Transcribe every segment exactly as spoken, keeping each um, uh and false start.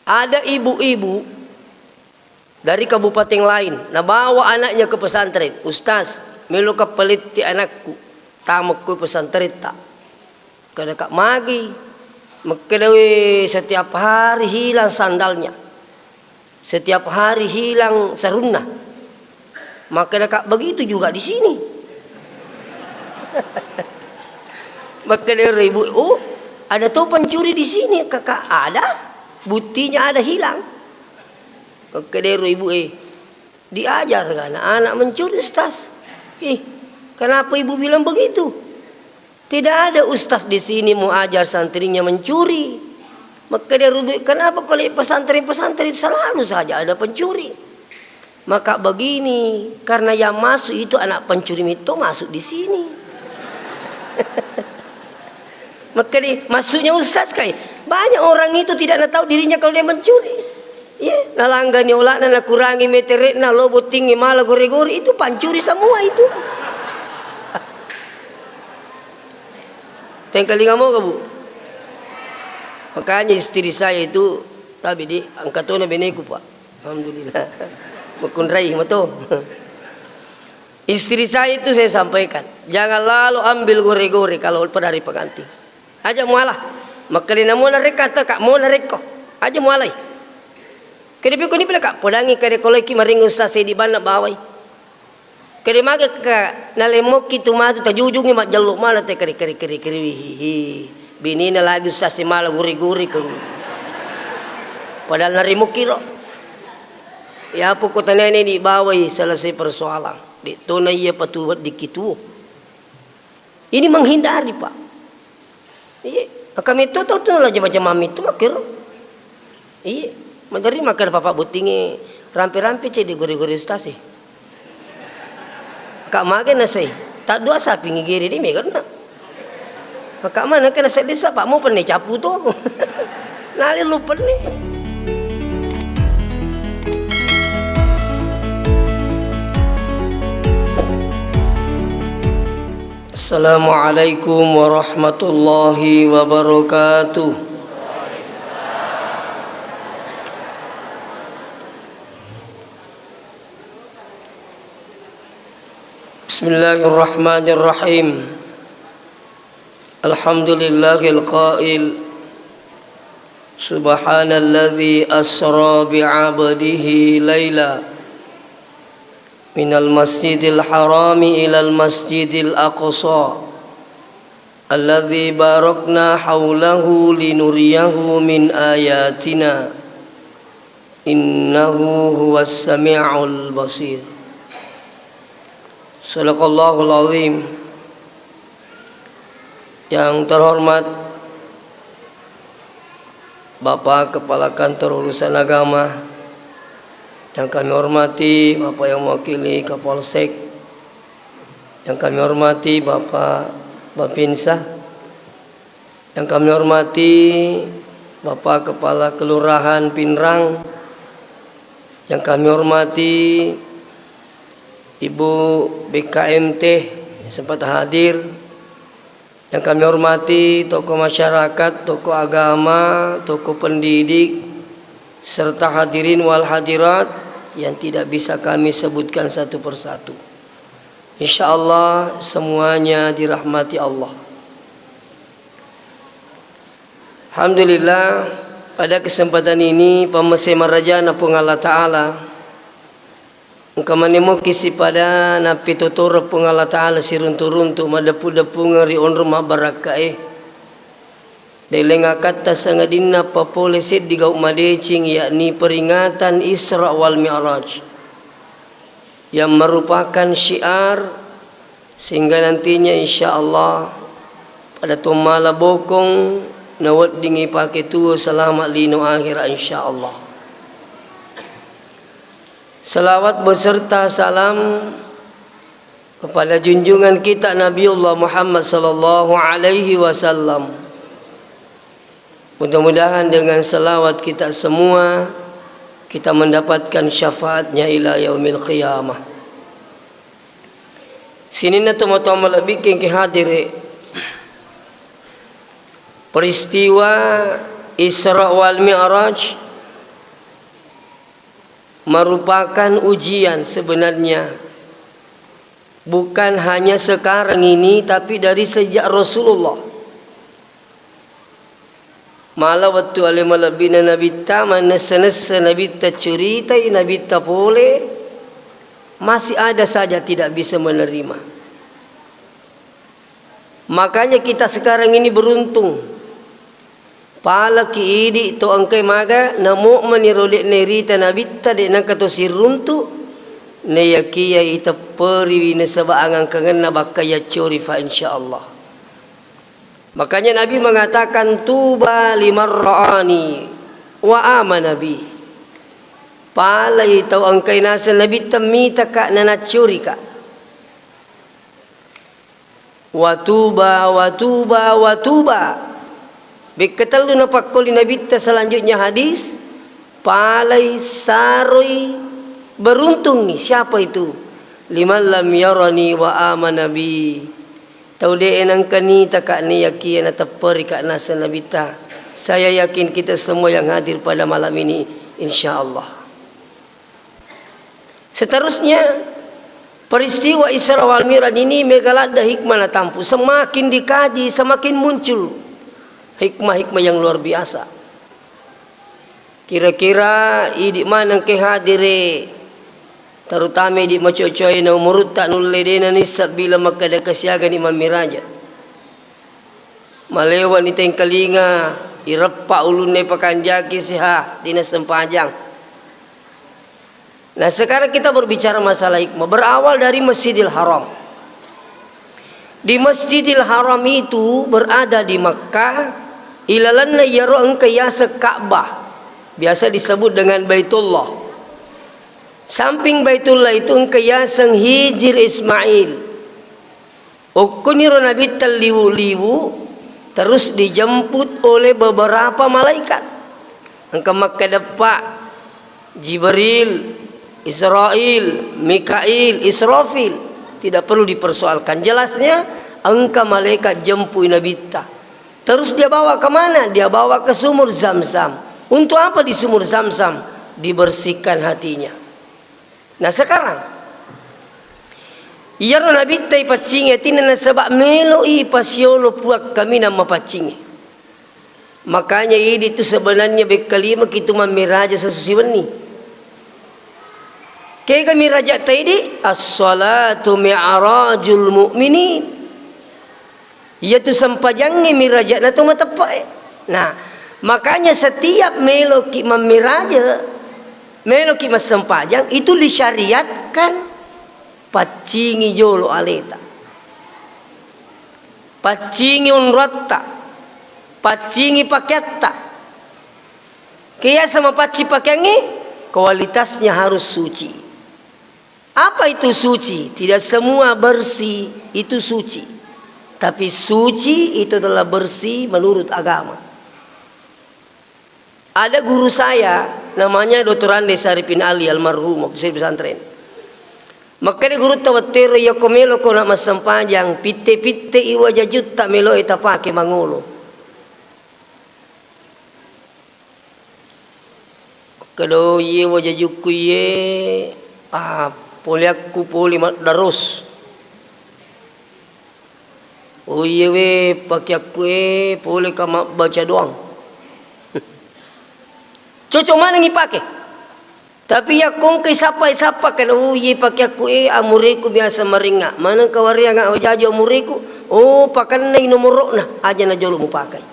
Ada ibu-ibu dari kabupaten lain, nabawa anaknya ke pesantren, "Ustaz, meloka paletti anakku, tamakko pesantren ta." Kada, "Kak, magi?" Makkeda, "We, setiap hari hilang sandalnya. Setiap hari hilang sarunna." Makkeda, "Kak, begitu juga di sini." Makkeda ero ibu, "Oh, ada to pencuri di sini, Kakak?" "Ada. Buktinya ada hilang." Makkeda ero ibu, "Eh, diajar anak-anak mencuri, Ustaz." "Ih, kenapa ibu bilang begitu?" "Tidak ada ustaz di sini mau ajar santrinya mencuri." Makkeda ero ibu, "Kenapa pale pesantren-pesantren selalu saja ada pencuri?" "Maka begini, karena yang masuk itu anak pencuri mito masuk di sini." Makkeda, "Maksudnya ustaz kai? Banyak orang itu tidak na tahu dirinya kalau dia mencuri." Iya, nalanggani ola'na, nakurangi metere'na, lo bottingnge mala gore-gore, itu pancuri semua itu. Tengkalinga moga, Bu? Makanya istri saya itu, tapi di angkatona beneku, Pak. Alhamdulillah. Makunrai mato. Istri saya itu saya sampaikan, "Jangan lalu ambil gore-gore kalau pada hari pengantin. Aja mualah." Makkeda, "Namo narekko atau kak mo narekko? Aja mualai." Kede piko ni pila, Kak, podangi kede koleki maring ustaz sedi banna bawai. Kede mage, Kak, nalemmokki tu matu tajujungi majjello mana te kede, kede, kede, kede, wihihi. Binina lagi ustaz semala guri-guri ke. Padahal narimukki ro. Ya pokok tanene di bawai selesai persoalan. Di tona iya patu weddikki tuo. Ini menghindari, Pak. Iya, maka metto tau tu nala jama-jama metto makkero. Iya, maderri makkeda papa bottingnge rampe-rampe cedde gore-gore ustaz e. Kak mage nasai, taddua sapi ngigere de meganna. Maka mana kena sedde sapa mo penne capu to. Nale lu penne. Assalamualaikum warahmatullahi wabarakatuh. Bismillahirrahmanirrahim. Alhamdulillahil qail, subhanalladzi asra bi'abdihi laila minal masjidil harami ilal masjidil aqsa alladzi barakna haulahu linuriyahu min ayatina, innahu huwas sami'ul basir. Sadaqallahul azim. Yang terhormat Bapak Kepala Kantor Urusan Agama, yang kami hormati Bapak yang mewakili Kapolsek, yang kami hormati Bapak Bapinsa, yang kami hormati Bapak Kepala Kelurahan Pinrang, yang kami hormati Ibu B K M T yang sempat hadir, yang kami hormati tokoh masyarakat, tokoh agama, tokoh pendidik, serta hadirin wal hadirat yang tidak bisa kami sebutkan satu persatu. Insya Allah semuanya dirahmati Allah. Alhamdulillah, pada kesempatan ini, pammase marajana Puang Allah Ta'ala, engka maneng mokki sipada nappitotoro Puang Allah Ta'ala siruntu-runtu maddeppu-deppungeng ri onrong mabbarakkae. Deleng akatta sangadinna papole seddi gau madeceng, yakni peringatan Isra wal Mi'raj, yang merupakan syiar, sehingga nantinya insya Allah pada tommala bokong naweddingi pake tuo selamat lino akhirat insya Allah. Salawat beserta salam kepada junjungan kita Nabiullah Muhammad sallallahu alaihi wasallam. Mudah-mudahan dengan salawat kita semua, kita mendapatkan syafaatnya ila yaumil qiyamah. Sininna tomatoa malebbikkeng ke hadire, peristiwa Isra wal Mi'raj Merupakan ujian sebenarnya. Bukan hanya sekarang ini, tapi dari sejak Rasulullah. Mala wettu ale malebbina Nabitta, manessa-nessa Nabitta curitai, Nabitta pole, masih ada saja tidak bisa menerima. Makanya kita sekarang ini beruntung. Palaki idi to engkai maga, namu'meni ro de'na irita Nabitta, de' nengka to siruntu, naiyakiya itepperiwi nasaba angangkangenna bakka yaccori fa, insyaallah. Makanya Nabi mengatakan, "Tuba liman ra'ani wa amana bi." Palai tau engkai naseng Nabitta mitaka nanacciorika. Watuba, watuba, watuba. Bekka tellu napakkoli Nabitta selanjutnya hadis, palai saroi beruntungi. Siapa itu? Liman lam yarani wa amana bi. Tau de' nengka nitaka niyakiya natepperika naseng Nabitta. Saya yakin kita semua yang hadir pada malam ini, insyaallah. Seterusnya, peristiwa Isra wal Mi'raj ini mega ladde hikmah natampu. Semakin dikaji, semakin muncul hikmah-hikmah yang luar biasa. Kira-kira idi maneng ke hadire, terutama idi macocoe na umurutta nulle de' nanissa bilang makkeda kasiagani mammiraja. Malewani tengkalinga, ireppa ulunna ipakanjaki siha, de' nassempajang. Nah, sekarang kita berbicara masalah hikmah. Berawal dari Masjidil Haram. Di Masjidil Haram itu berada di Makkah, ilalenna iyaro engka yaseng Ka'bah. Biasa disebut dengan Baitullah. Samping Baitullah itu engka yaseng Hijir Ismail. Okkoniro Nabitta liwu-liwu, terus dijemput oleh beberapa malaikat. Engka makkeda eppa, Jibril, Israil, Mikail, Israfil. Tidak perlu dipersoalkan. Jelasnya, engka malaikat jempui Nabitta. Terus dia bawa ke mana? Dia bawa ke sumur Zam-Zam. Untuk apa di sumur Zam-Zam? Dibersihkan hatinya. Nah, sekarang, iyaro Nabitta ipaccingi atinna nasaba melo'i pasiolo Puang kaminang mapaccingi. Makanya idi tu sebenarnya bekkalimaki tu mammiraja sessusi wenni. Kega miraja'ta idi? As-salatu mi'rajul mu'minin. Iyatu sempajangnge miraja'na to mateppe'e. Nah, makanya setiap meloki mammiraja, meloki massempajang, itu disyariatkan paccingi jolo aleta. Paccingi onroatta, paccingi pakeatta. Ke yaseng mapaccing pakeangnge, kualitasnya harus suci. Apa itu suci? Tidak semua bersih itu suci. Tapi suci itu adalah bersih menurut agama. Ada guru saya, namanya doktor Andes Arifin Ali almarhum, waktu saya di pesantren. Makkeda gurutta wettuero, "Iyako meloko na massempajang, pitte-pitte i wajajutta meloe tapake mangolo." Makkeda, "Oh, iye wajajukku iye, ah, poleakku pole maddaros. Oh, iye we pakeakku e, poleka mabbaca doang." Cocok maneng ipake. Tapi yakko engka isappa-isappa, kan, "Oh, iye pakeakku e, amureku biasa maringa. Maneng kawareanga wajaju amureku, oh, pakennai nomoro'na, aja najolo mupakai."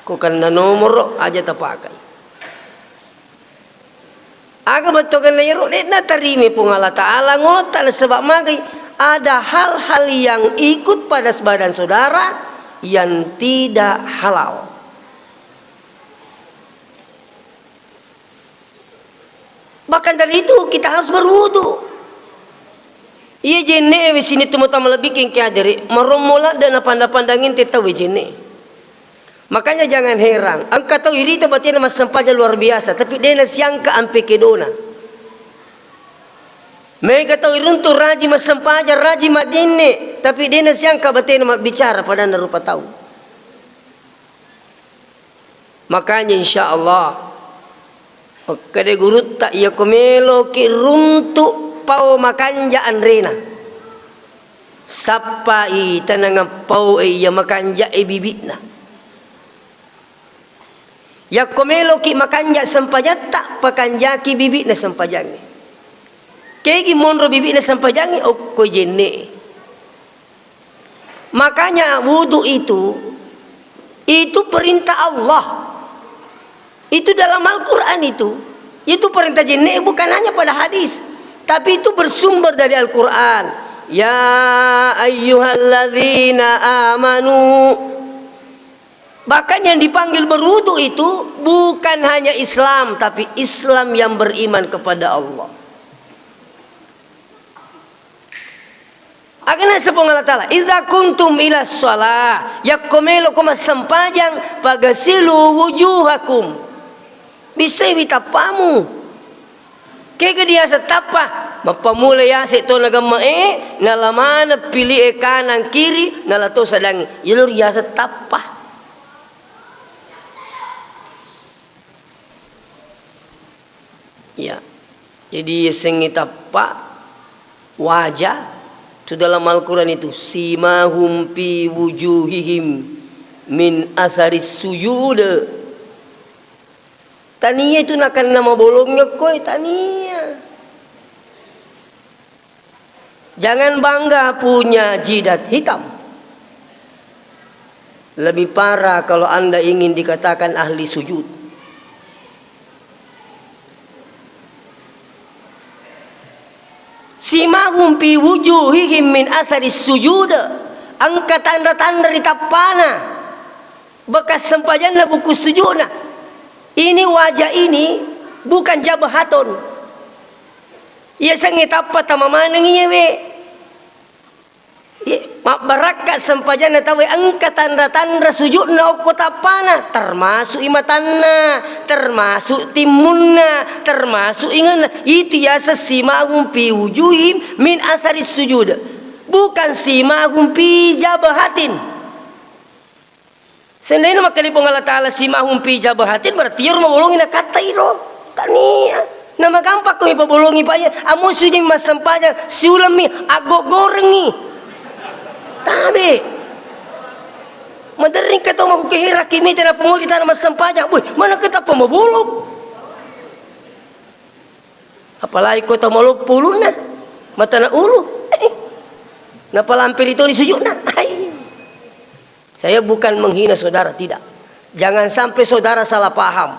Ko kenna nomoro, aja tapakai. Aga bettuanna iyaro, de'na tarimai Puang Allah Ta'ala ngolotta, nasaba magai ada hal-hal yang ikut pada badan saudara yang tidak halal. Bahkan dari itu kita harus berwudu. Iya jenne e wesini tu mata malebbi kengke adere, marommo ladde na panda-pandang ente tau we jenne. Makanya jangan heran, engka tau irita batena massempajang luar biasa, tapi dena siangka ampe kedona. Mega tau iruntu raji massempajang, raji madinne, tapi dena siangka batena mabbicara padanna rupa tau. Makanya insya Allah Makkeda gurutta, iyako meloki runtu pao makanja anrena, sappai tanangang paoe iya makanjae bibi'na. Yakko meloki makanja sempajatta, pakanjaki bibi'na sempajangnge. Kegi monro bibi'na sempajangnge, okkoi jenne'e. Makanya wudu itu, itu perintah Allah. Itu dalam Al-Quran itu. Itu perintah jenne'e bukan hanya pada hadis, tapi itu bersumber dari Al-Quran. Ya ayyuhalladzina amanu. Bahkan yang dipanggil berwudu itu bukan hanya Islam, tapi Islam yang beriman kepada Allah. Agana Puang Allah Ta'ala, "Idza kuntum ila shalah," yakko meloko massempajang, "fagasilu wujuhakum." Bissaiwi tappamu. Kega diaseng tappa? Mappamula yase to nagemme'e, nala maneng pili'e kanang kiri, nala to sadangngi. Iyalo riaseng tappa. Ya. Jadi, yasengnge tappa wajah, tu dalam Al-Quran itu, "Simahum fi wujuhihim min atharis sujud." Tania itu nakenna mabolongnge koe, tania. Jangan bangga punya jidat hitam. Lebih parah kalau Anda ingin dikatakan ahli sujud. Simahum fi wujuhihim min asaris sujud. Engka tanra-tanra ri tappana. Bekas sempajanna buku sujudna. Ini wajah ini bukan jabhatun. Yasengnge tappa tama maneng iyewe. Ye, mabbarakka sempajanna tauwe engka tanra-tanra sujudna okko tappana, termasuk i matanna, termasuk timmunna, termasuk ingenna. Itu yaseng simahum fi wujuhim min asaris sujud. Bukan simahum fi jabhatin. Seandainya makkedai Puang Allah Ta'ala simahum fi jabhatin, berarti iyaro mabolongi nakattai ro. Tania. Namagampang ko mipabolongi, Pak, ya. Amusuji massempajang, siulemmi, aggoggorengngi. Tabe. Maderring ka tau makkukehera kimita na pamori tana massempajang. Wih, mana kita pemabolong? Apalagi ko tau maloppo ulunna, matana ulu. Napalampiri toni sujudna. Hai. Saya bukan menghina saudara, tidak. Jangan sampai saudara salah paham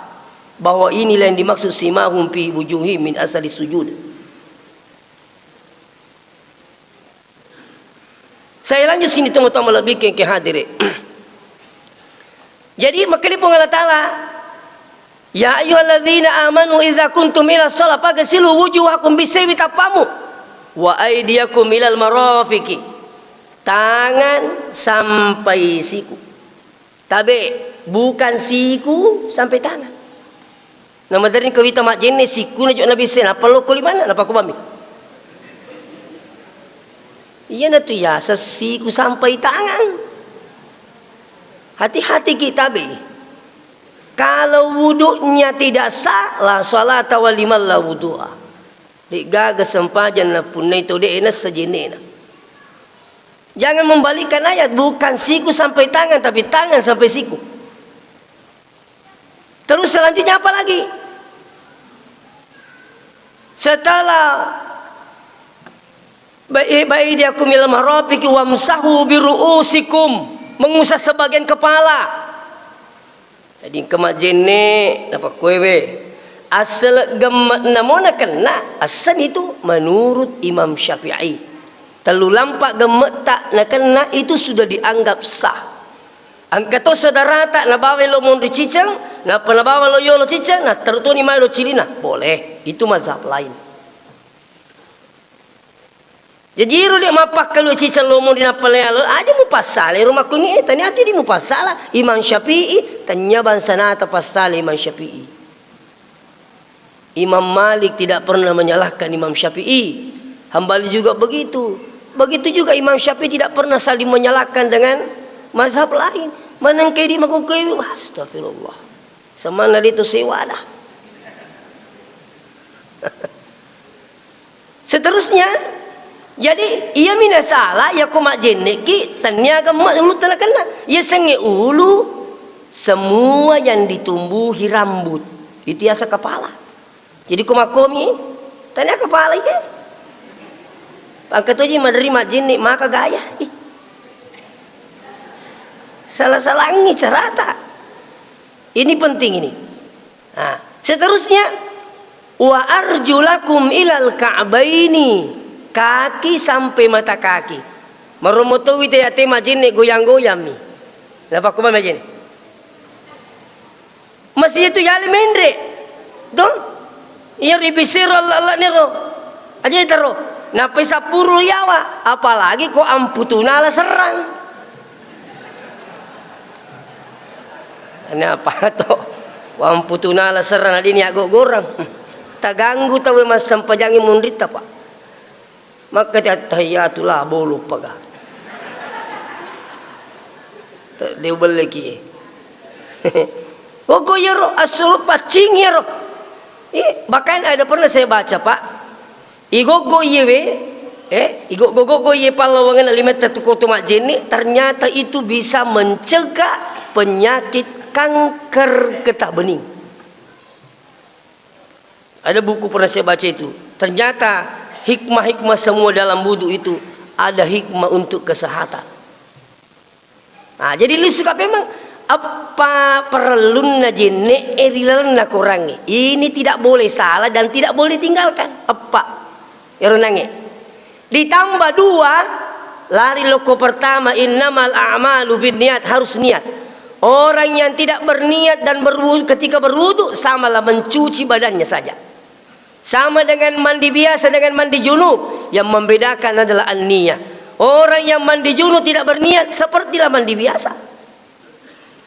bahwa inilah yang dimaksud simahum fi wujuhihim min asari sujud. Saya lanjut sini, teman-teman lebih ke, ke hadire. Jadi, makanya Puang Allah Ta'ala, "Ya ayyuhalladzina amanu idza kuntum ila shalah faghsilu wujuhakum," bissaiwi tappamu, "wa aidiyakum ilal marafiqi," tangan sampai siku. Tabe, bukan siku sampai tangan. Namaderring ko wita majjenne sikuna jo nabi se, nappa lokko limanna, nappa kubami. Iyanatu yaseng siku sampai tangan. Hati-hati kita be. Kalau wudunya tidak sah, la salata wa liman la wudu'a. De'gaga sempajang napunnai tau de'e nassa jennena. Jangan membalikkan ayat, bukan siku sampai tangan, tapi tangan sampai siku. Terus selanjutnya apa lagi? Setelah bai-, baidiakum ilal marafiqi wamsahu biru'usikum, mengusap sebagian kepala. Jadi engka majjenne, napakkuewe. Assele gemme'na mo nakenna, assen itu menurut Imam Syafi'i. Tellu lampa gemme'ta nakenna itu sudah dianggap sah. Engka to saudarata nabawa lo monri ciceng, nappa nabawa lo yolo ciceng, nattaru toni mai lo cilina. Boleh, itu mazhab lain. Jaji iro de mappakkalu ciceng lo monri nappa lo yolo, aja mupassala iro makkungi, eh, tania ati di mupassala Imam Syafi'i, tanya bangsa nata passala Imam Syafi'i. Imam Malik tidak pernah menyalahkan Imam Syafi'i. Hambali juga begitu. Begitu juga Imam Syafi'i tidak pernah saling menyalahkan dengan mazhab lain. Manengkai di makukui, astagfirullah. Semana itu sewa dah. Seterusnya, jadi, iya mina salah, ya ko majjenneki, tennia gemma ulu tena kenna. Iya sengnge ulu, semua yang ditumbuhi rambut. Itu yasa kepala. Jadi ko makkomi, tania kepala iya. Pangkatoji maderi majjenne maka gaya. Ih. Salah-salangi carata. Ini penting ini. Nah, seterusnya, "Wa arjulakum ilal ka'baini." Kaki sampai mata kaki. Maromo towi te ate majjenne goyang-goyang mi. Napa ko majjenne? Masih itu yali menre. Tuh. Iya ribisiro Allah-Allah niro. Aja taro. Napai sapuru yawa, apalagi ko amputuna ala serrang. Ini apa to? Amputuna ala serrang, adini agogorang. Taganggu tawe massempajangi munritta, Pak. Makkati attahiyatu la bolu paga. Te-, de ubelleki. Gogo iyaro, assulu paccing iyaro. Eh, bahkan ada pernah saya baca, Pak. Igoggo iyewe, eh, igoggo-goggo iye pallawangenna limetta tu koto majjenne, ternyata itu bisa mencegah penyakit kanker getah bening. Ada buku pernah saya baca itu. Ternyata hikmah-hikmah semua dalam wudhu itu ada hikmah untuk kesehatan. Nah, jadi lisu ka memang eppa parellunna jenne e ri lalenna Korangnge. Ini tidak boleh salah dan tidak boleh ditinggalkan. Eppa. Ero nangnge. Ditambah dua, lari loko pertama, "Innamal a'malu binniyat", harus niat. Orang yang tidak berniat dan berwudu, ketika berwudu, samalah mencuci badannya saja. Sama dengan mandi biasa dengan mandi junub, yang membedakan adalah an-niyah. Orang yang mandi junub tidak berniat, sepertilah mandi biasa.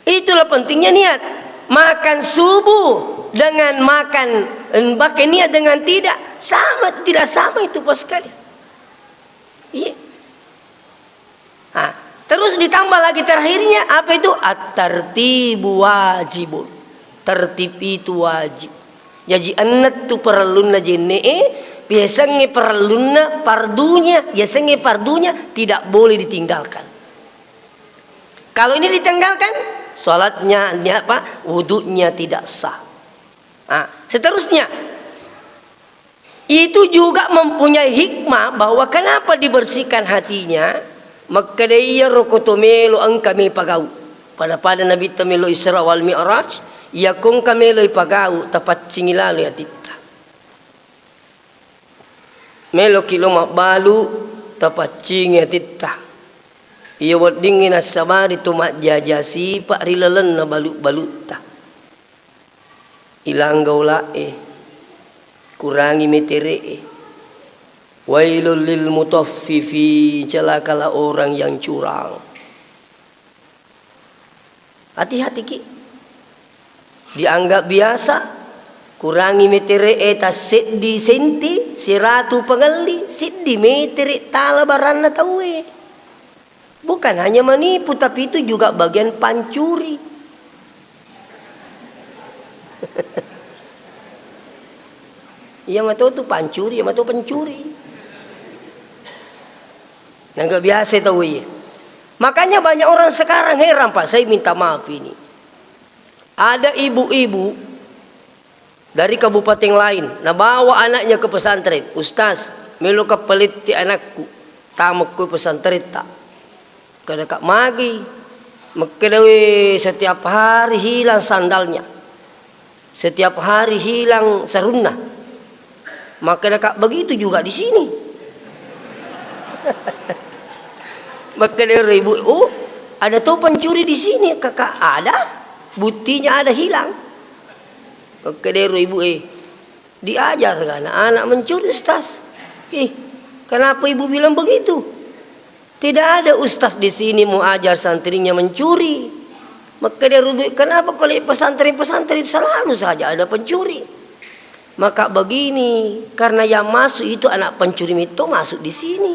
Itulah pentingnya niat. Makan subuh dengan makan, pakai niat dengan tidak, sama, tidak sama itu, Bos sekalian. Iya. Nah, terus ditambah lagi terakhirnya, apa itu? At-tartibu wajibun. Tertib itu wajib. Jaji, enneng tu parellunna jenne'e, yasengnge parellunna pardunya, yasengnge pardunya tidak boleh ditinggalkan. Kalau ini ditinggalkan, salatnya, ini apa, wuduknya tidak sah. Nah, seterusnya, itu juga mempunyai hikmah bahwa kenapa dibersihkan hatinya, makkeda iyaro ko to melo engka me pagau. Pada-pada Nabitta melo Isra wal Mi'raj, iya ko engka melo ipagau, tapaccingi lalo atitta. Meloki lo mabbalu, tapaccingi atitta. Iya weddingngi nassabari to majjaja sipa ri lalenna balu-balutta. Ilang gaula'e, kurangi metere'e. Wailul lil mutaffifin, celakalah orang yang curang. Hati-hatiki. Dianggap biasa, kurangi metere'e tasseddi senti, seratu pangelli, siddi metere tala baranna tauwe. Bukan hanya menipu, tapi itu juga bagian pancuri. Iya mato tu pancuri, iya mato pencuri. Nangga biasa tau iya. Makanya banyak orang sekarang heran, Pak, saya minta maaf ini. Ada ibu-ibu dari kabupaten lain, nabawa anaknya ke pesantren, "Ustaz, meloka paletti anakku, tamakko pesantren ta." Kada ka magi, makkedawe setiap hari hilang sandalnya, setiap hari hilang sarunna. Makkeda ka, "Begitu juga di sini." Makkedaro ibu, "Oh, ada to pencuri di sini, Kakak?" "Ada, buktinya ada hilang." Makkedaro ibu, "Eh, diajar anak-anak mencuri, Ustaz." "Ih, kenapa ibu bilang begitu?" "Tidak ada ustaz di sini mau ajar santrinya mencuri." Makkeda rubu, "Kenapa kalau pesantren-pesantren selalu saja ada pencuri?" Maka begini, karena yang masuk itu anak pencuri metto masuk di sini.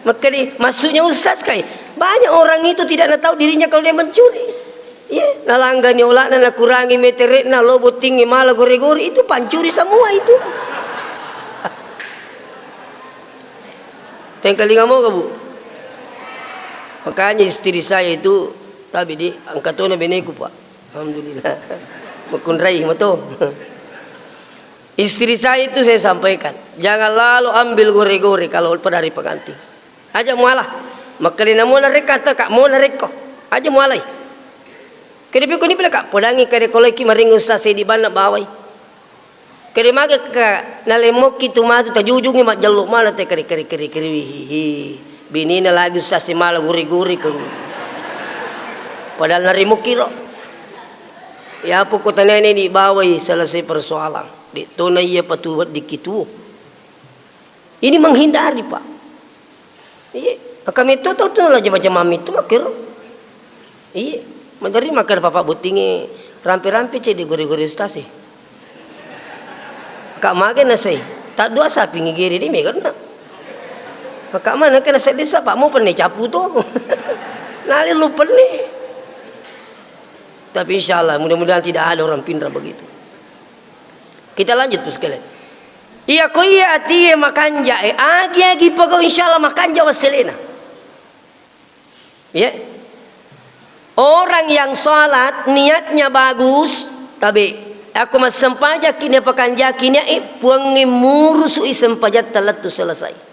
Makkeda, "Maksudnya ustaz kai?" Banyak orang itu tidak tahu dirinya kalau dia mencuri. Iya, nalanggani ola'na, nakurangi metere'na, lo bottingnge mala gore-gore, itu pancuri semua itu. Tengkalinga moga, Bu? Makanya istri saya itu, tabe di, angkatona beneku, Pak. Alhamdulillah. Makunrai mato. Istri saya itu saya sampaikan, jangan lalu ambil gore-gore kalau pada hari pengantin. Aja mualah. Makkedai namo narekka teka, mo narekko. Aja mualai. Kede piko ni pila ka, podangi kede koloiki maring ustaz sedi banna bawai. Kede mage ka nalemmokki tu matu tajujungi majjello mana te kede, kede, kede, kede, wihihi. Binina lagi ustaz semala guri-guri ke. Padahal narimokki ro. Ya pokok tanene ni bawai selesai persoalan. Dek tona iya patu weddikki tuo. Ini menghindari, Pak. Iya, engka metto tau tu nala jama-jamang metto makkero. Iya, magari makkeda papa bottingnge rampe-rampe cedde gore-gore ustaz e. Kak mage nasai, tak dua sapi ngigere di meganna. Maka mana kena sedih sa, Pak, mau penne capu to. Nale lu penne. Tapi insya Allah, mudah-mudahan tidak ada orang pinrang begitu. Kita lanjut, Bu, sekalian. Iya, ko iya atie makanja e, agi-agi pegau, insya Allah makanja wasselena. Iya. Orang yang sholat niatnya bagus, tabe, aku massempajaki ni pakanjaki ni e, Puangnge murusui sempajatta lettu selesai.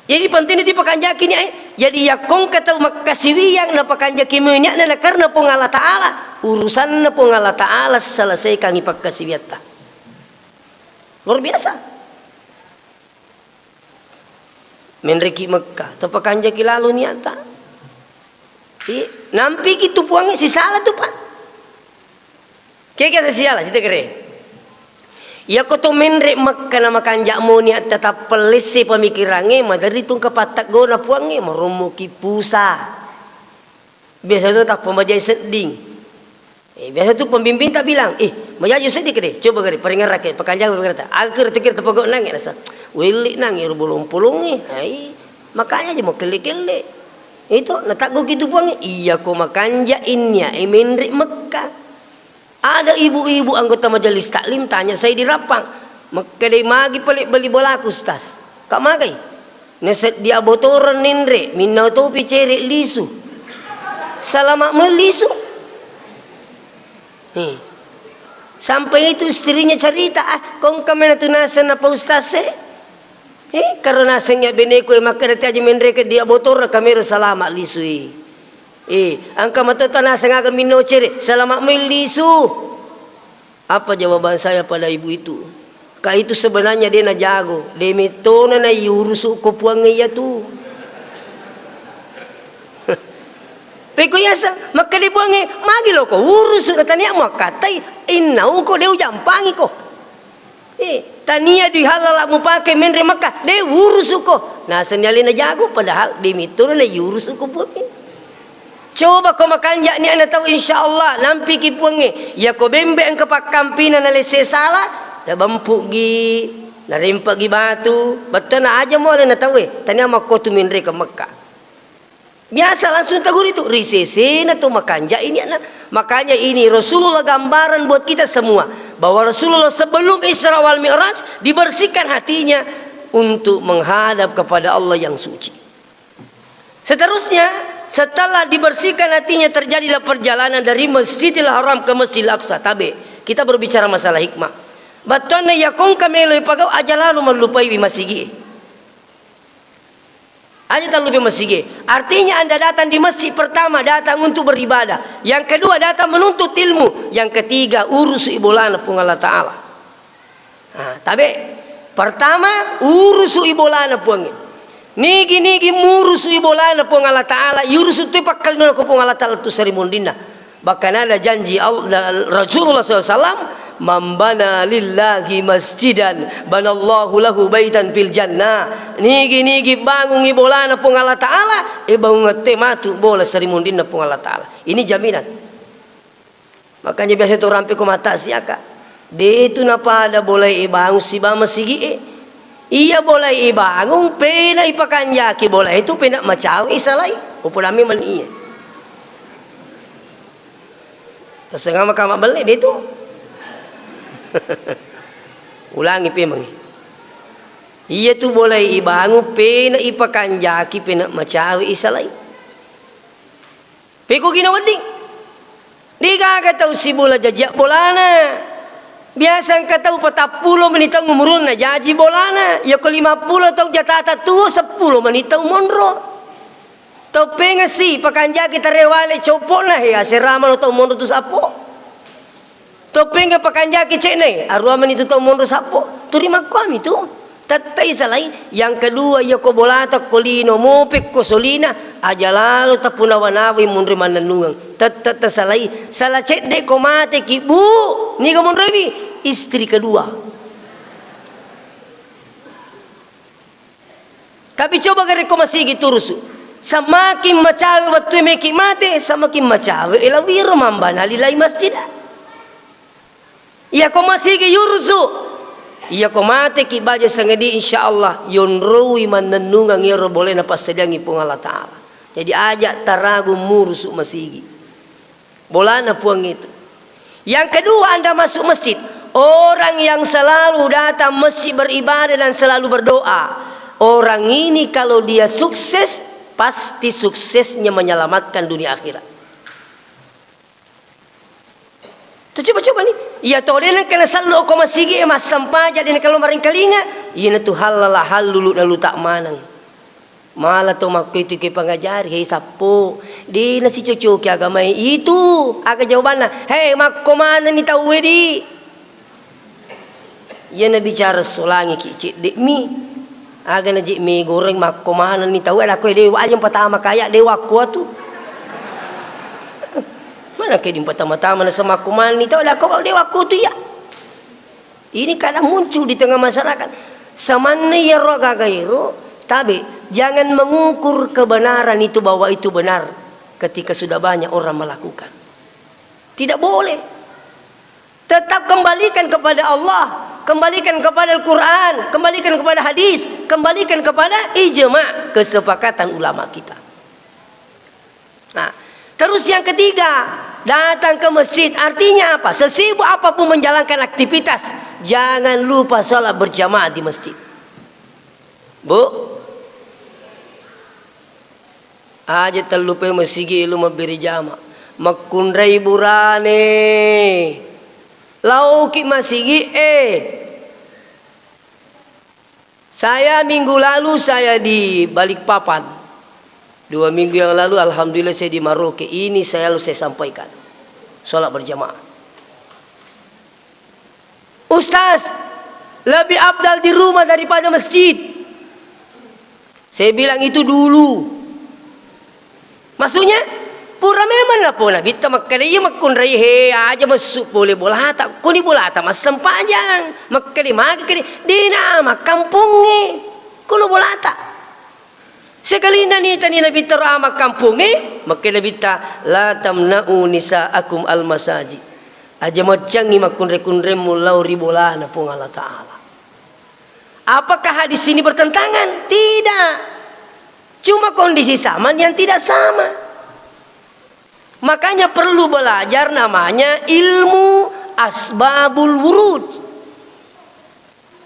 Jadi penting itu pakanjaki ni, eh. Jadi yakkongka tau makkasiwiyang napakanjaki mui niatna na karena Puang Allah Ta'ala, urusanna Puang Allah Ta'ala selesaikangi pakkasiwiyatta. Luar biasa. Menreki Mekka, tapakanjaki lalo niatta. Iya, nampiki tu Puangnge sisala tu, Pak. Kega sisiala, sita kere. Iyako to menre Mekka na makanja moni atta tappellesse pemikirangnge, maderri tu engka patteggona Puangnge, marommoki pusa. Biasa tu tappamajai sedding. Eh, biasa tu pembimbing tak bilang, "Eh, majaji seddi kede, coba kede, paringerrake, pakanjaki paringerrata." Aga kira-kira tapogok nange, nasa, "Welle nange, ero bolong-polongnge." Hai, makanya aja mau kelle-kelle. Itu, natagguki tu Puangnge, "Iya ko makanja innia, e menre Mekka." Ada ibu-ibu anggota majelis taklim tanya saya di Rappang, "Makkedai magi pale beli bolaku, Ustaz?" Kak magai? Naseddi abotoreng ninre, minnau topi cere lisu. Salama melisu. Hmm. Sampai itu istrinya cerita, "Ah, kongka mena tu naseng napa ustaz e?" Eh, karena nasengnya beneku e makkeda tiaji menreke dia botor kamera salama lisui. Eh, angka matota naseng aga minno cere, salama mai lisu. Apa jawaban saya pada ibu itu? Kak itu sebenarnya de najago, de mettona na iurusu ko Puangnge iyatu. Peko yaseng, makkeda Puangnge, magi loko urusu na tania muakkatai, innauko de ujampangiko. Eh, tania dui halala mupake menre Mekka, de urusuko. Nasenni alena jago, padahal de mettona na iurusuko Puangnge. Coba ko makanja niatna tau, insya Allah nampiki Puangnge. Iyako bembe engka pakkampina nalesse sala, nabempu'gi, narempagi batu, bettona aja mo alena tauwe, tania makkotu menre ke Mekka. Biasa langsung taguri tu, ri sesena tu makanja niatna. Makanya ini Rasulullah gambaran buat kita semua, bahwa Rasulullah sebelum Isra wal Mi'raj dibersihkan hatinya untuk menghadap kepada Allah yang suci. Seterusnya, setelah dibersihkan hatinya, terjadilah perjalanan dari Masjidil Haram ke Masjidil Aqsa. Tabe, kita berbicara masalah hikmah. Battuanna yakongka melo ipagau, aja lalo mallupaiwi masigi. Aja tallupai masigi. Artinya Anda datang di masjid, pertama datang untuk beribadah, yang kedua datang menuntut ilmu, yang ketiga urusui bolana Puang Allah Ta'ala. Ah, tabe. Pertama, urusui bolana Puangnge. Nigi-nigi murusui bolana Puang Allah Ta'ala, iurusu tu pakkalinona ko Puang Allah Ta'ala tu seri mondinna. Bahkan ada janji Al-, Rasulullah sallallahu alaihi wasallam, "Man bana lillahi masjidan, banallahu lahu baitan fil jannah." Nigi-nigi bangungi bolana Puang Allah Ta'ala, e bangungatte matu bola seri mondinna Puang Allah Ta'ala. Ini jaminan. Makanya biasa tu rampe ko mata siaka. De tu napada bolae ibangung siba masigi e. Iya bolae ibangung, pena ipakanjaki bolae tu pena macawe isalai. Upodammi mani iya. Tasengama kama belle de tu. Ulangi pemangi. Iya tu bolai ibangu pena ipakanjaki pena macawe isalai. Pekko gino wedding. Degaga tau sibola jaji bolana. Biasa engka tau patappulo meni taung umurunna jaji bolana. Yako lima pulo tau jatata tuo, seppulo meni tau monro. Tau pengesi pakanjaki tarewale copona he aseramano tau monro tu sappo. Toppengeng pakanjaki cedde, arua meni tu tau monro sappo. Turi makkuami tu. Tette isalai. Yang kedua, iya ko bolata ko lino, mope ko solina, aja lalo tapunawa-nawai monro mannennungeng. Tette tasalai. Sala cedde ko mate ki, Bu, niga monroiwi? Istri kedua. Tapi coba gare ko masigi turusu. Semakin macawe wettu meki mate, semakin macawe elawiro mambana lilai masjid. Iya ko masigi yurusu. Iya ko mate ki baja sangedi, insya Allah yonroi mannennungang ero boleh napassadiangi Puang Allah Ta'ala. Jadi aja taragu murusu masigi. Bolana Puang itu. Yang kedua, Anda masuk masjid. Orang yang selalu datang masjid beribadah dan selalu berdoa. Orang ini kalau dia sukses, pasti suksesnya menyelamatkan dunia akhirat. Tu coba-coba ni. Iya to de nengka nasello ko masigi e massampaja de nengka lo maringkalinga. Iyana tu hallala hallulu nalu tak maneng. Mala to makkuitu ke pangajari, hei sappo, de nasicocoki agamae itu. Aga jawabanna? Hei, makko manenni tauwe di. Iyana bicara solangi ki cedde mi. Aga na je mi goreng makko manenni tauwe, ada koe dewa aja patama kaya dewa kuatu. Mana ke di patama-tama nasa makko manenni tauwe, ada ko dewa kutu iya. Ini kadang muncul di tengah masyarakat. Samanna iyaro agaga ero, tabe, jangan mengukur kebenaran itu bahwa itu benar ketika sudah banyak orang melakukan. Tidak boleh. Tetap kembalikan kepada Allah, kembalikan kepada Al-Quran, kembalikan kepada hadis, kembalikan kepada ijma, kesepakatan ulama kita. Nah, terus yang ketiga, datang ke masjid. Artinya apa? Sesibuk apapun menjalankan aktivitas, jangan lupa sholat berjamaah di masjid. Bu, aja tellupai masigi lu mabbiri jama. Makkunrai burane. Lauki masigi e. Saya minggu lalu saya di Balikpapan. Dua minggu yang lalu, alhamdulillah, saya di Maroke. Ini saya lalu saya sampaikan. Sholat berjamaah. Ustaz, lebih afdal di rumah daripada masjid. Saya bilang itu dulu. Maksudnya, pura memang napo Nabitta makkeda, iya makkunrai he, aja messu pole bolata. Koni bolata massempajang. Makkeda, magi kede, dena makkampongnge. Kono bolata. Sekalinna nitani Nabitta ro a makkampongnge, makkeda Nabitta, "La tamna'u nisa'akum al-masajid." Aja maccangngi makkunre-kunremmu lao ri bolana Puang Allah Ta'ala. Apakah hadis ini bertentangan? Tidak. Cuma kondisi zaman yang tidak sama. Makanya perlu belajar namanya ilmu asbabul wurud.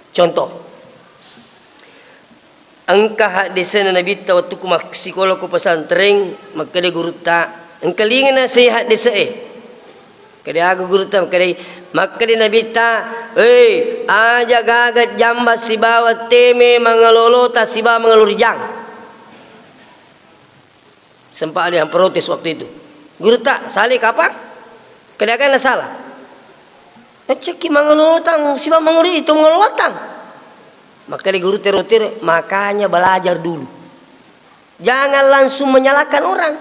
Contoh, engka haddesena Nabitta wettukku massikola ko pesantren, makkeda gurutta, engka lingana sei haddese e. Kede aga gurutta, makkeda, makkeda Nabitta, "Hei, aja gaga jamba sibawa teme mangalolota sibawa mangalurijang." Sempat ada yang protes waktu itu. "Gurutta, sale kapang?" Kedaganna salah. Eccekki mangelotang, siba manguri itu mengeloatang. Makkeda gurutta ro tiro, "Makanya belajar dulu. Jangan langsung menyalahkan orang."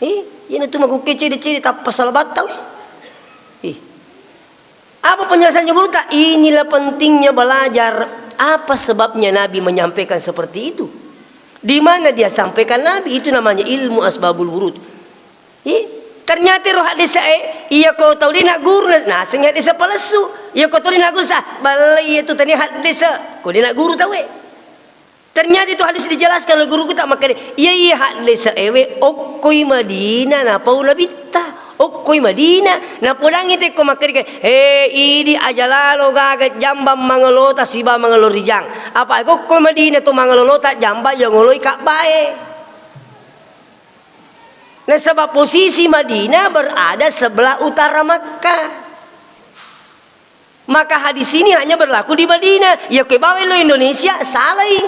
Eh, ini tuh makukke cede-cede tappa salah battau. Eh, Apa penjelasannya gurutta? Inilah pentingnya belajar. Apa sebabnya Nabi menyampaikan seperti itu? Di mana dia sampaikan Nabi? Itu namanya ilmu asbabul wurud. Ih, ternyata ro haddese e, iya ko tau de nagguru, na-, naseng haddese palessu. Iya ko tau de nagguru, sa, balle iya tu tania haddese. Ko de nagguru tau e. Ternyata itu hadis dijelaskan oleh guruku tak makkeda, iya, iya, hadis ewe okkoi Madinah napau Nabitta. Okkoi Madinah, napodangngi tekko makkeda, he, idi aja lalo gaga jambang mangelota siba mangelo rijang. Apa okkoi Madinah to mangelolota jambang yang ngoloi Ka'bae. Nasaba posisi Madinah berada sebelah utara Makkah. Maka hadis ini hanya berlaku di Madinah. Ya, koe bawa lo Indonesia, salai.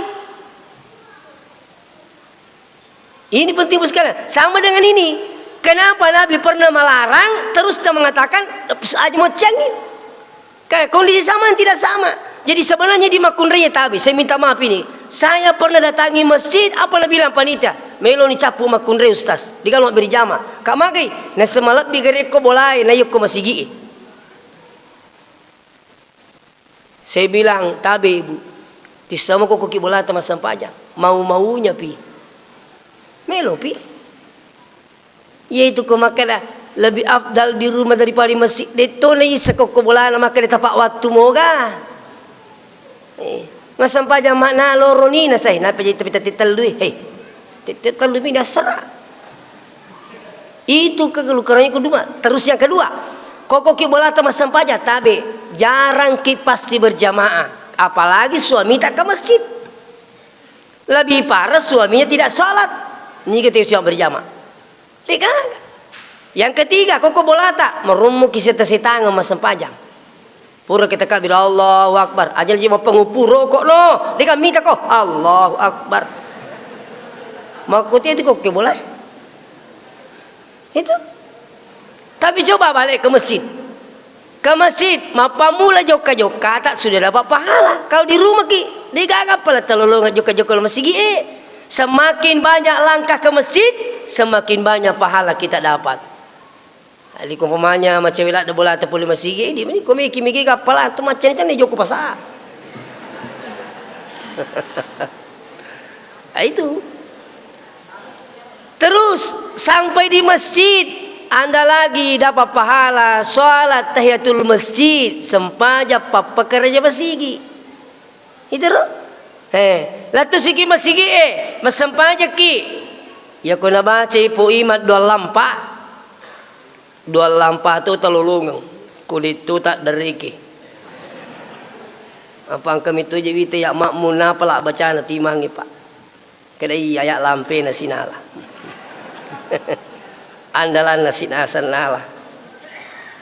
Ini penting sekali. Sama dengan ini. Kenapa Nabi pernah melarang, terus kita mengatakan, aja mau canggih? Kayak kondisi sama yang tidak sama. Jadi sebenarnya di Makunrei tabe, saya minta maaf ini. Saya pernah datangi masjid, apa nabilang panitia? Melo ni capu Makunrei, Ustaz. Di kalau berjamaah. Kak magai, na semalebbi gare ko bolae, na yokko masigi. Saya bilang, tabe, Ibu. Tissamo ko koki bolata massempajang. Mau-maunya pi. Melo pi. Iyatu ko makkeda lebih afdal di rumah daripada di masjid. De'to naisseng ko bolana makkeda tepat waktu moga. Eh, massempajang makna loroni nasai, napa jadi tapi tette tellu, eh. Tette tellu mi dasara. Itu kegelukarannya kedua. Terus yang kedua, kokoki bolata massempajang, tabe, jarang ki pasti berjamaah. Apalagi suami tak ke masjid. Lebih parah suaminya tidak sholat. Niga tau siap berjamaah. Degaga. Yang ketiga, koko bolata, merummuki seta-setangeng massempajang. Pura kita kabir, Allahu Akbar. Aja lagi mau pengupur rokok no. Dega mita ko, Allahu Akbar. Makkuti itu kok ke bola. Itu. Tapi coba balik ke masjid. Ke masjid, mappamula jokka-jokka, tak sudah dapat pahala. Kau di rumah ki, degaga pala talolonga jokka-jokka masigi, eh. Semakin banyak langkah ke masjid, semakin banyak pahala kita dapat. Jadi, ko umpamanya macewe ladde bolata pole masigi, di meni ko meki-meki gappala tu maccani-cani jokko pasa. Ah, itu. Terus sampai di masjid, Anda lagi dapat pahala sholat tahiyatul masjid, sempajang pappekerja masigi. Itu ro? Eh, lettu siki masigi, eh, massempajaki. Ya ko nabacai po imat dua lampa. Dua lampa tu talolongeng. Ko de'to tak derriki. Apa engka mitu je wita ya makmu napa la bacana timangi, Pak. Kedai aya' lampena sinala. Andalanna sinasennala.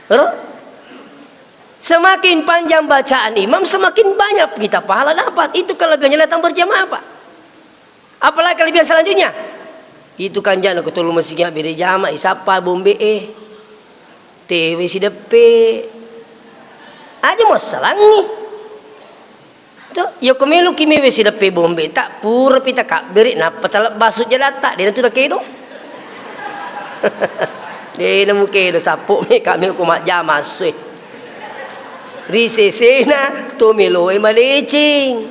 Ro? Semakin panjang bacaan imam, semakin banyak kita pahala dapat. Itu kelebihannya datang berjamaah, Pak. Apalagi kelebihan selanjutnya? Itu kanjana ko tollo masigi abbere jama, isappa bombe e. Tewe sideppe. Aja muassalangngi. To, iya ko meloki mewe sideppe bombe ta, purapi takabbere, nappa talebba sujjadatta, de' natu nakedo. De' namukedo, sappo me kami ko majjama assoe. Ri sesena to meloe madeceng.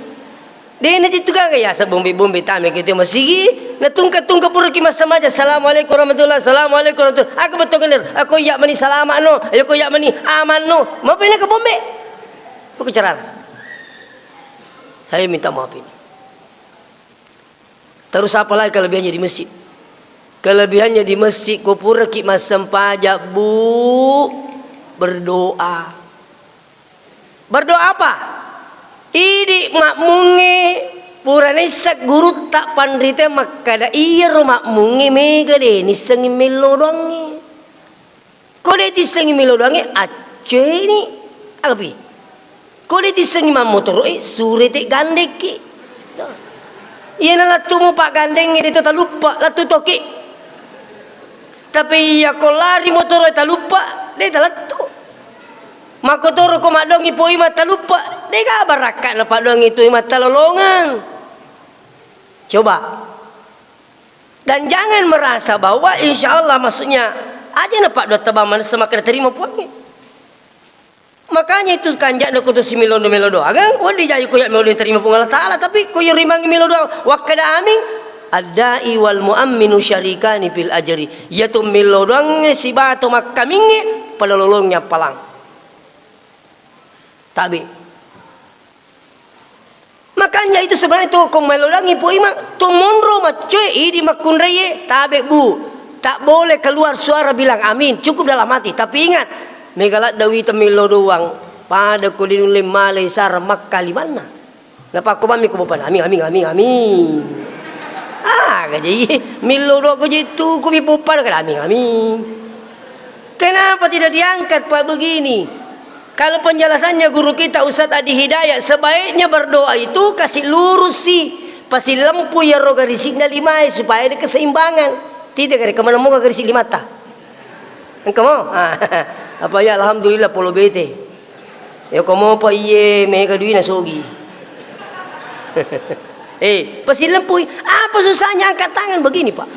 De' najitu gaga yaseng bombe-bombe tame ki to masigi, natungka-tungka puraki massamaja, "Assalamualaikum warahmatullah, assalamualaikum warahmatullah." Aga betto genner, ako iya mani salama no, ako iya mani aman no. Mapenna ke bombe. Buku carana. Saya minta maaf ini. Terus apa lagi kelebihannya di masjid? Kelebihannya di masjid, ko puraki massempajang, Bu, berdoa. Berdoa apa? Idi makmungnge pura naisseng gurutta panrita makkada, iyaro makmungnge mega de' nissengngi mello doangnge. Ko de' tissengngi melo doangnge, acceni, alpi. Ko de' tissengngi mammotoro'e, surete gandekki. Iyana lettumu paggandengnge de' to taluppa, lettu toki. Tapi iya ko lari motoro'e taluppa, de' talettu. Makkotoro ko maddoangngi poi mattaluppa, de' gaga barakka'na paddoangngi toi mattalolongeng. Coba. Dan jangan merasa bahwa insya Allah, maksudnya, aja na paddoa tabang manessa makkeda terima Puangnge. Makanya itu kanja'na kutu si melodo-melodo. Aga, wedding jaji ko ya' melo diterima Puang Allah Ta'ala, tapi ko ya' rimangngi melo doa, wakkada amin, ad-da'i wal mu'amminu syarikani fil ajri. Iya tu melo doangnge sibawa to makkamingnge, pada lolongngi appalang. Tabe. Makanya itu sebenarnya tu ko mellodangi Pu Imang, tu monro maccoe idi makkunraie, tabe, Bu. Tak boleh keluar suara bilang amin, cukup dalam hati. Tapi ingat, mega ladda wita millo doang, pada ko dinulle malai sara makkalimanna. Napakko bammi ko bopana, amin, amin, amin, amin. Ah, gaji millo doang ko jitu ko mi bopana kada amin, amin. Kenapa tidak diangkat, Pak, begini? Kalau penjelasannya guru kita Ustadz Adi Hidayat, sebaiknya berdoa itu kasih lurus sih, pasi lempu ya roga risikna limae supaya ada keseimbangan. Tidak ada kemana mau garis limata. Engka mo? Ah, apa ya, alhamdulillah polo bete. Ya komo pa iye mega duina sogi. Eh, pasi lempui. Apa susahnya angkat tangan begini, Pak?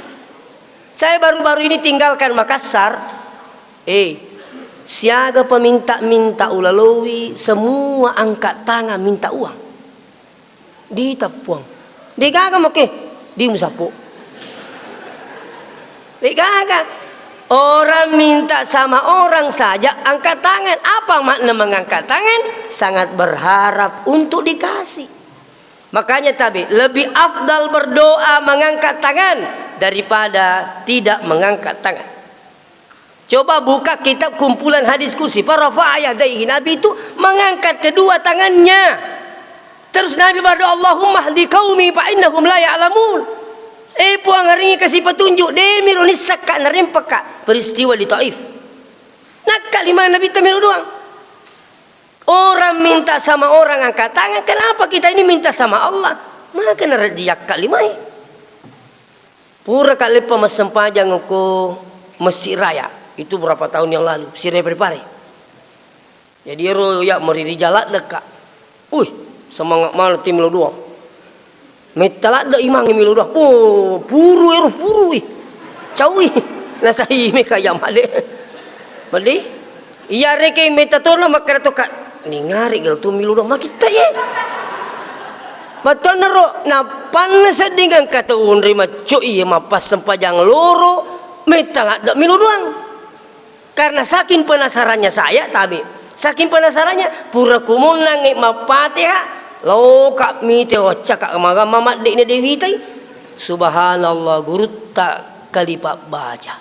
Saya baru-baru ini tinggalkan Makassar. Eh, siaga peminta-minta ulalowi, semua angkat tangan minta uang. Ditappuang. Degaga make, di musappo. Degaga. Orang minta sama orang saja angkat tangan. Apa makna mengangkat tangan? Sangat berharap untuk dikasih. Makanya tabe, lebih afdal berdoa mengangkat tangan daripada tidak mengangkat tangan. Coba buka kitab kumpulan hadis kursi. Farafa'a yadaihi. Nabi itu mengangkat kedua tangannya. Terus Nabi berdoa, "Allahumma hdi qaumi fa innahum la ya'lamun." Eh, Puang, aringi kasih petunjuk. Demi ro nissakka narempakka peristiwa di Taif. Nakka lima Nabi Tamiru doang. Orang minta sama orang angkat tangan, kenapa kita ini minta sama Allah? Maka narajiyakka limai. Puraka leppa massempajang ko Masjid Raya, itu berapa tahun yang lalu, Siraya Parepare. Jadi ero ya meri ri jaladdekka. Uih, semangat mana tim lo doang. Metta ladde imang milo doang. Oh, puru ero puru ih. Caui. Nasai meka ya made. Made. Iya reke metta tona makkeda tokka. Ningari gal tu milo doang makitta ye. Batonna ro, napanna sedding engka tau onroi macco iye mappassempajang loro, metta ladde milo doang. Karena saking penasarannya saya, tabe. Saking penasarannya, pura kumonnangngi mappateha, loka mite waccaka magamma madde'na dewitai. Subhanallah, gurutta kalipa baja.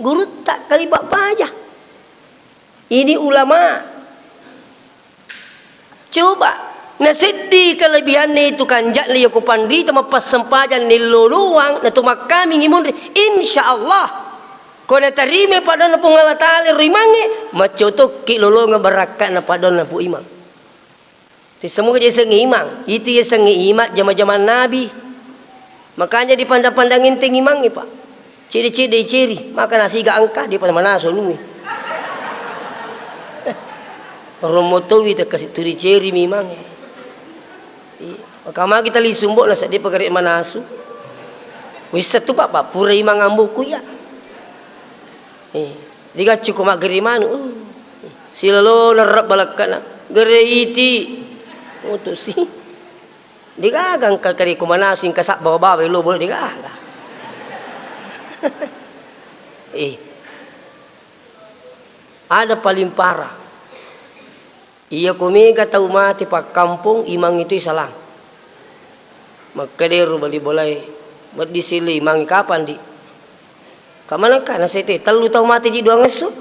Gurutta kalipa baja. Ini ulama. Coba, naseddi kelebihanna itu kanja'na iya ko panrita mappassempajang nello doang, natu makkamingi munri, insya Allah, ko natarimai padonna Puang Allah Taala ro imangnge, macco tokki lolongeng barakka'na padonna Pu Imang. Te semua je sengnge imang, itu ye sengnge imang jama-jama Nabi. Makanya dipandang-pandang enteng imangnge, Pak. Cede-cede iceri, maka nasiga engka, dia pada manasu nui. Romo towi te kasi turi ceri mi imangnge. Iya. Maka magi tali sumbo na seddi pagare manasu. Wissa tu, Pak, Pak, pura imang amboku ya. Eh, digaccu ko maggere manu. Uh. Silalo nerrep balekkana. Gere iti. Utu si. Degaga engka kari ko manasing ka sabba bawa lo bolo degaga. Eh. Ada paling parah. Iya ko mega tau mate pakkampong, imang itu salang. Makkedero bali bolae, "Wedding silli imang kapang di?" Ka manengka nasete, tellu tau mate ji duangesso.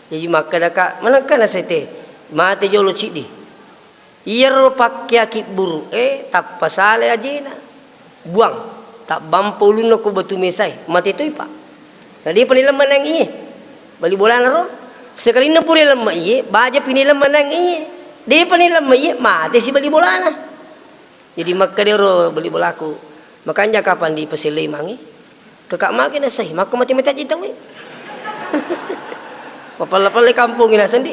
Jaji makkedaka, manengka nasete, mate jolo ciddi. Iyaro pakkea kibburu'e tappa sale ajena. Buang, tabbampa ulunna ko batu mesae, mate toi, Pak. Na depa nilemma nang iye. Bali bolana ro. Sekalinna pura lemma iye, baja pi nilemma nang iye. Depa nilemma iye, mate si bali bolana. Jadi makkedero bali bolaku, "Makanja kapang dipasellei mange?" Kaka mage nasai, makko mate-mate aja tauwe. Mapalla-pallai kampongnge naseng di.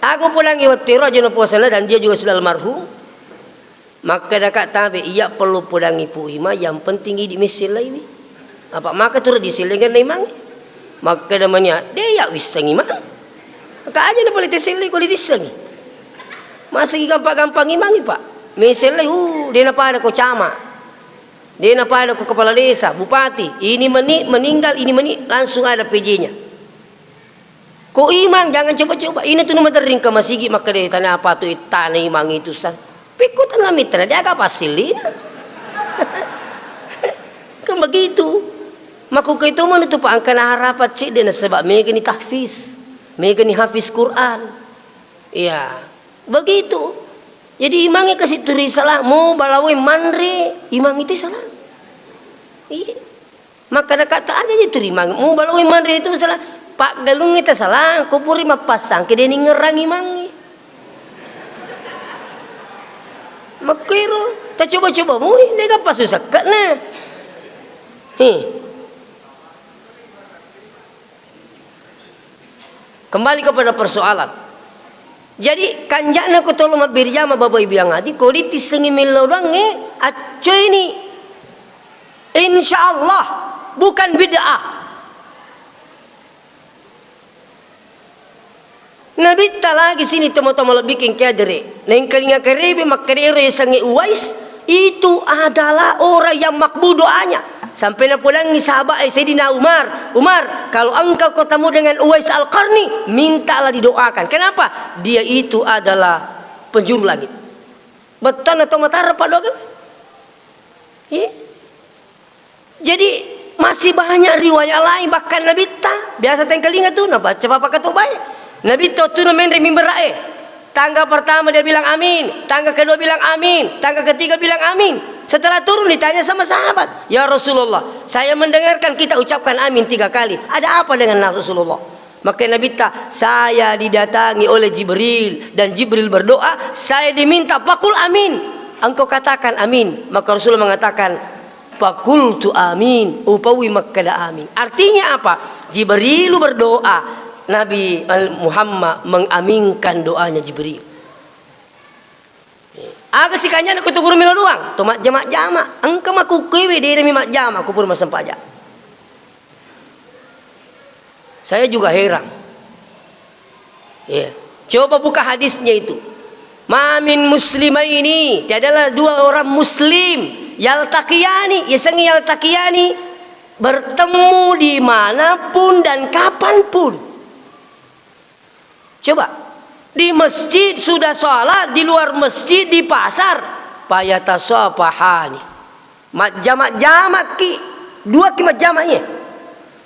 Aku pulangi wettu ero aja napuasana dan dia juga sudah almarhum. Makkedaka tabe, iya perlu pulangi Pu Ima, yang penting idi missellaiwi. Apa maka tu disellengenna imangnge. Makkeda mania, de ya wisseng imang. Ka aja na pole tesellei ko ditissengi. Masagi gampang-gampang imangnge, Pak. Missellai, uh, de napada ko camat. De napada ko kepala desa, bupati, ini meni meninggal, ini meni langsung ada P J-nya. Ko imang, jangan coba-coba. Ina tu numaderring ke masigi makkeda tania patu ittana imang itu sa. Pekko tanna mittana, dia aga passillina. Kan begitu. Makkukkue to manu tu pa engka naharapat cedde nasaba megani tahfiz. Megani hafiz Quran. Iya, begitu. Jadi imangnge kasi turi salah, mo balawai manre, imang itu salah. Iya. Makkadaka ta aja je turi imang, mo balawai manre itu salah. Paggalungnge ta salah, ko puri mappassangke de ningerang imangnge. Makkuero, ta coba-coba mui, de gaga pasu sakkana. He. Kembali kepada persoalan. Jadi, kanja'na ko tolo mabbere jama, Bapak Ibu yang hadir, ko ditissengi millau doangnge, accoini. Insya Allah, bukan bid'ah. Nabitta lagi sini tomo-tomo lebbi kengke adere. Nengkalinga kerebe makkeda ero yasengnge Uwais, itu adalah orang yang makbul doanya. Sampai napodangi sahabat, eh, Sayyidina Umar, "Umar, kalau engkau ketemu dengan Uwais Al-Qarni, mintalah didoakan." Kenapa? Dia itu adalah penjuru langit. Bettuanna to matara paddoakan. Iya. Jadi, masih banyak riwayat lain, bahkan Nabitta, biasa tengkalinga tu, nabaca papa katubai. Nabitta tu menre mimbar e. Tangga pertama dia bilang amin, tangga kedua bilang amin, tangga ketiga bilang amin. Setelah turun ditanya sama sahabat, "Ya Rasulullah, saya mendengarkan kita ucapkan amin tiga kali. Ada apa dengan Rasulullah?" Maka Nabitta, "Saya didatangi oleh Jibril dan Jibril berdoa, saya diminta pakul amin. Engkau katakan amin." Maka Rasulullah mengatakan, "Fakultu amin, upaui makkeda amin." Artinya apa? Jibrilu berdoa, Nabi Muhammad mengaminkan doanya Jibril. Aga sikanjana ko tu pura melo doang, to majjama-jama. Engka makkukkuewe, de nami majjama ko pura massempajang. Saya juga heran. Iya. Coba buka hadisnya itu. "Ma min muslimaini," tiadalah dua orang muslim, "yaltaqiyani," yasengnge yaltaqiyani, bertemu dimanapun dan kapanpun. Coba, di masjid sudah sholat, di luar masjid, di pasar, "fayatasafahani." Majjama-jamaki, duaki majjama iya.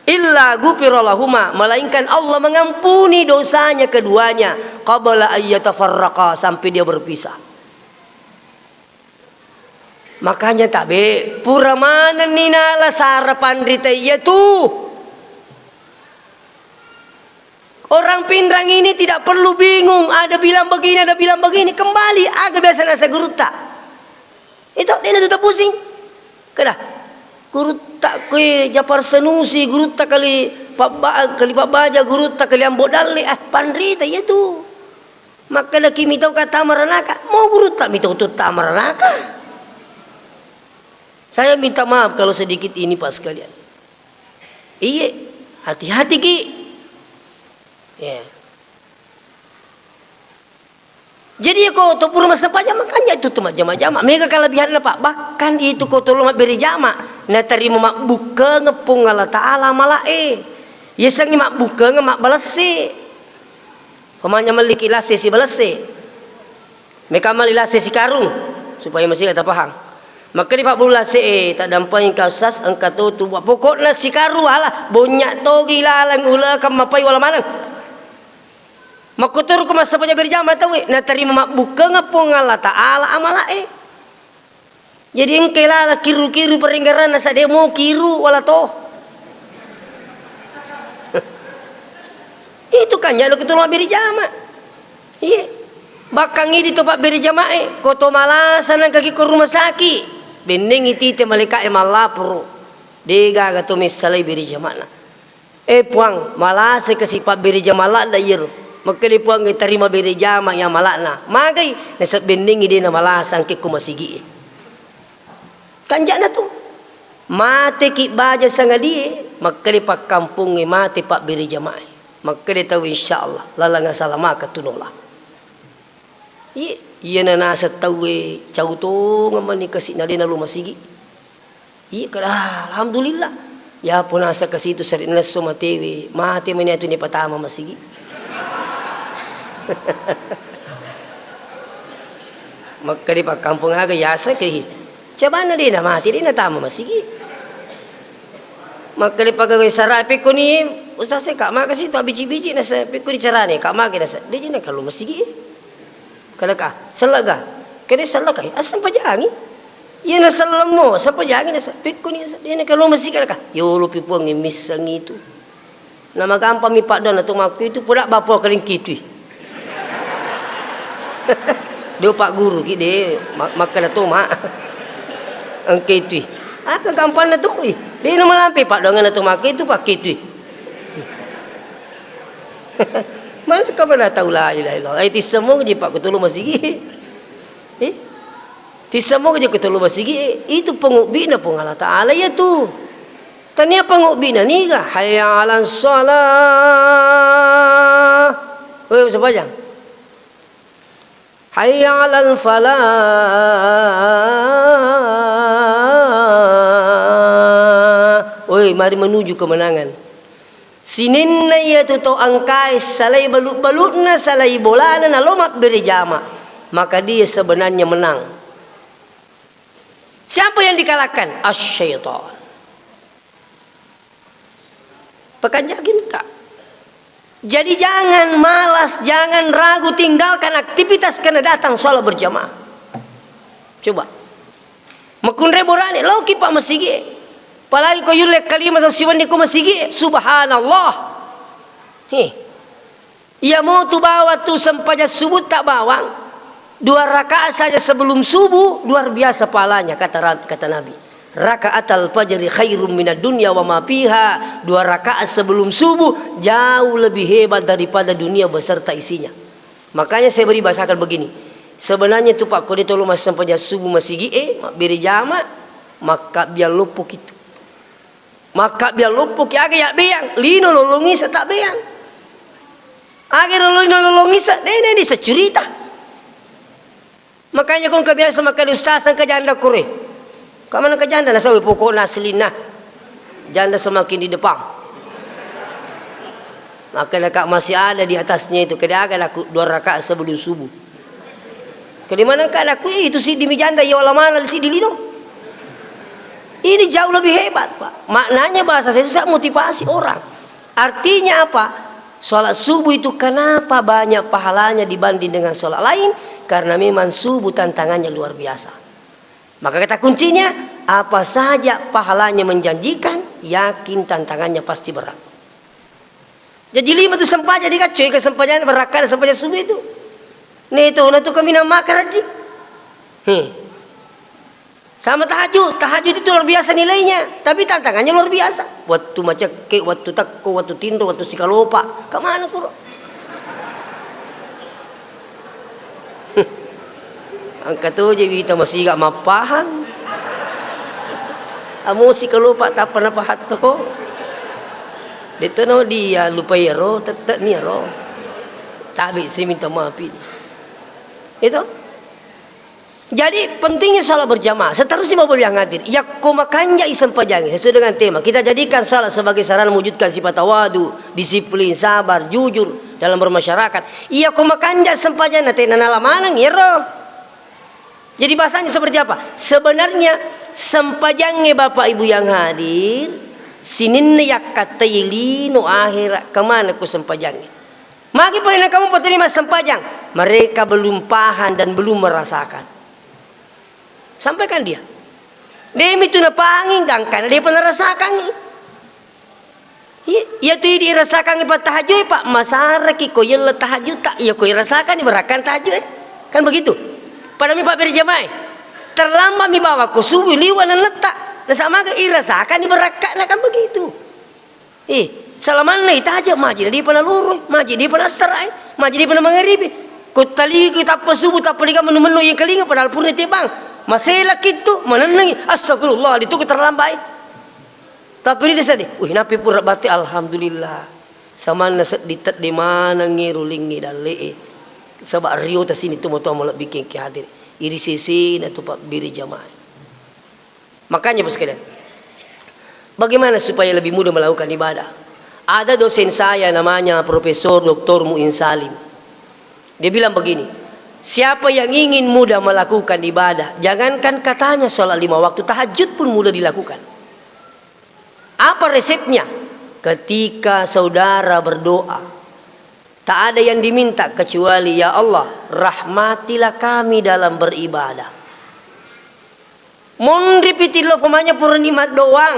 "Illa ghufira lahuma," melainkan Allah mengampuni dosanya keduanya, "qabla ayyatafarraqa," sampai dia berpisah. Makanya tabe, pura manenni nala sara panrita iya tu. Orang Pinrang ini tidak perlu bingung, ada bilang begini, ada bilang begini. Kembali, aga biasa nasa gurutta. Itu, de natu tapusing. Kada, gurutta kue Japar Sanusi, gurutta kali Pabba-, kali Pabbaja, gurutta kali Ambo Dalle, ah, panrita iya tu. Makkedaki mitau ka tama ranaka, mau gurutta mitau tu tama ranaka. Saya minta maaf kalau sedikit ini, Pak, sekalian. Iye, hati-hati ki. Ya. Jadi, ko to pura massempajang, makanya itu tu majjama-jama. Mega kelebihanna, Pak. Bahkan itu ko tolo mabbere jama, natarima mabbukkengeng Puang Allah Ta'ala malae. Yasengnge mabbukkengeng mabbalesse. Pamanya melliki lasse sibalesse. Meka melli lasse sikarung, supaya masih kita paham. Makkeda pabbulu lasse e, taddampengi ka Ustaz, engka to tu, pokokna sikarung wala, bonnya togi laleng ulekeng mapai wala maneng. Makkutoro ko massempajang berjama tauwe, natarima mabbukkengeng Puang Allah Ta'ala amalae. Jadi engkai lala kiru-kiru perenggaranna, sade mo kiru wala to. Itu kan jalo ketua mabbere jama. Iya. Bahkan idi to pabbere jamae, ko to malasa nangkaki ko rumah sakit, bennengi tite malaika'e mallaporo. De gaga to messalai bere jamana. Eh, Puang, malasa kasi pabbere jama ladda iyaro. Makkeda Puang, tarima bere jama ya mala'na. Magai, nasebbennengi de na malasa angke ko masigi'e. Kanja'na tu. Mateki baja sangadie, makkeda pakkampungnge mate pabbere jamae. Makkeda tau insyaallah, laleng asalamaka tunola. Iye, iyana naseng tauwe cau tongeng mani kasi na de nalu masigi. Iye kada, alhamdulillah. Yapo naseng kasi tu sari nesso matewe, mate mani atu ni patama masigi. Makkeda pakkampong aga yaseng ke hi. Cabanna de' namati, de' natama masigi. Makkeda pegawai sara, pekkoni, "Ustaz, saya ka maka situ abiji-biji nasa, pekkoni carane ka maka nasa." De' je nakallo masigi. Kalaka, "Sellega." Kede sellega, assempajangi. Iya nasellemmo, sempajangi nasa, pekkoni nasa. De' nakallo masigi kalaka. Yolo pi Puang misseng itu. Namagampammi paddoanna to makkuitu, pura bappo kaling kitui. De' pagguru ki de', ma-, makkeda to ma. Engketui. Aga gampanna to, ih. De' namalampe paddoanganna to makkuitu, pakketui. Mana ka mana tau la ilaha illallah. Eh, tissemmo ji pakkutulu masigi. Eh? Tissemmoga jokka tellu masigi, itu pangobbi'na Puang Allah Ta'ala iyatu. Tania pangobbi'na niga, "Hayya 'alas shalah." Woi, sempajang. "Hayya 'alal falah." Woi, mari menuju kemenangan. Sininna iyatu tau engkae salai balu'-balu'na, salai bolana, nalo mabbere jama, maka dia sebenarnya menang. Siapa yang dikalahkan? Asy-syaitan. Pekanjaki engka. Jadi jangan malas, jangan ragu, tinggalkan aktivitas karena datang sholat berjamaah. Coba. Makkunrai borane, laoki pa masigi. Apalagi ko yulle kalima tau siwenni ko masigi, subhanallah. Heh. Iya motu bawang tu sempajang subuh tak bawang. Dua rakaat saja sebelum subuh, luar biasa pahalanya, kata Ra-, kata Nabi. "Rakaatal fajri khairum minad dunya wa ma fiha." Dua rakaat sebelum subuh jauh lebih hebat daripada dunia beserta isinya. Makanya saya beri bahasakan begini. Sebenarnya tu Pak Kode tolo massempajang subuh masigi e, mabbere jama, makkabbiang loppo kitu. Makkabbiang loppoki aga yabbeang, lino lollong isa tabbeang. Aga lino lollong isa, de, de, de, securita. Makanya ko engka biasa makkeda, "Ustaz, engka janda kore." Ka mana engka janda, nasaba pokokna aslinna. Janda semakin di depan. Makanya kak masih ada di atasnya itu. Kede aga laku dua rakaat sebelum subuh. Kede maneng ka nakku, "Eh, itu siddi mi janda, iya wala maneng siddi lino." Ini jauh lebih hebat, Pak. Maknanya bahasa saya itu sangat motivasi orang. Artinya apa? Sholat subuh itu kenapa banyak pahalanya dibanding dengan sholat lain? Karena memang subuh tantangannya luar biasa. Maka kata kuncinya, apa saja pahalanya menjanjikan, yakin tantangannya pasti berat. Jaji lima tu sempajang dikaccoe ke sempajang, barakkana sempajang subuh itu. Neto na tu kaminang makan haji. He. Sama tahajud, tahajud itu luar biasa nilainya, tapi tantangannya luar biasa. Wattu macekke, wattu tekko, wattu tinro, wattu sikalopa. Kemana kuro? Engka to je wita masiga mappahang. Amosi kalopa tappa napahang to. Detto no dia lupai ero, tette ni ero. Tabe si minta maaf ini. Itu. Jadi pentingnya sholat berjamaah. Seterusnya Bapak Ibu yang hadir, yakko makanjai sempajangi sesuai dengan tema. Kita jadikan sholat sebagai sarana mewujudkan sifat tawadu, disiplin, sabar, jujur dalam bermasyarakat. Iya ko makanja sempajang na tena nala maneng iyaro. Jadi bahasanya seperti apa? Sebenarnya sempajangnge Bapak Ibu yang hadir, sininna yakkatai lino akhirat kemana ku sempajangnge. Magi pale na kamu penerima sempajang, mereka belum paham dan belum merasakan. Sampaikan dia. Demi tu napahangi, gangkana dia pernah rasakangi. Iya, iya tu idi irasakangi pa tahajud, Pak, masaraki ko yella tahajud tak, iya ko irasakangi berakan tahajud, eh. Kan begitu. Pada mi Pak berjamaah, eh. Terlambat mi bawa ko subuh liwa nanetta. Nasamaga irasakangi berakana kan begitu. Eh, salamanna itaja maji di panalurui, maji di panassarai, maji di panamangaribi. Ko taliku tappa subuh, tappa diga menu-menu yang kalinga padahal purna tebang. Masela kittu, manennengi, astagfirullah, ditu ko terlambat. Tapi ini sedih. Wih, napi pura bate, alhamdulillah. Samanna seddi tedde manengi rulingi dallee. Saba rio tasini tu moto malebbi kengke hadir. Iri sesena tu pabbiri jamaah. Makanya, Bapak sekalian, bagaimana supaya lebih mudah melakukan ibadah? Ada dosen saya namanya Profesor Doktor Muin Salim. Dia bilang begini, "Siapa yang ingin mudah melakukan ibadah, jangankan katanya sholat lima waktu, tahajud pun mudah dilakukan." Apa resepnya? Ketika saudara berdoa, tak ada yang diminta kecuali, "Ya Allah, rahmatilah kami dalam beribadah." Monri pitillo pemanya purani maddoang,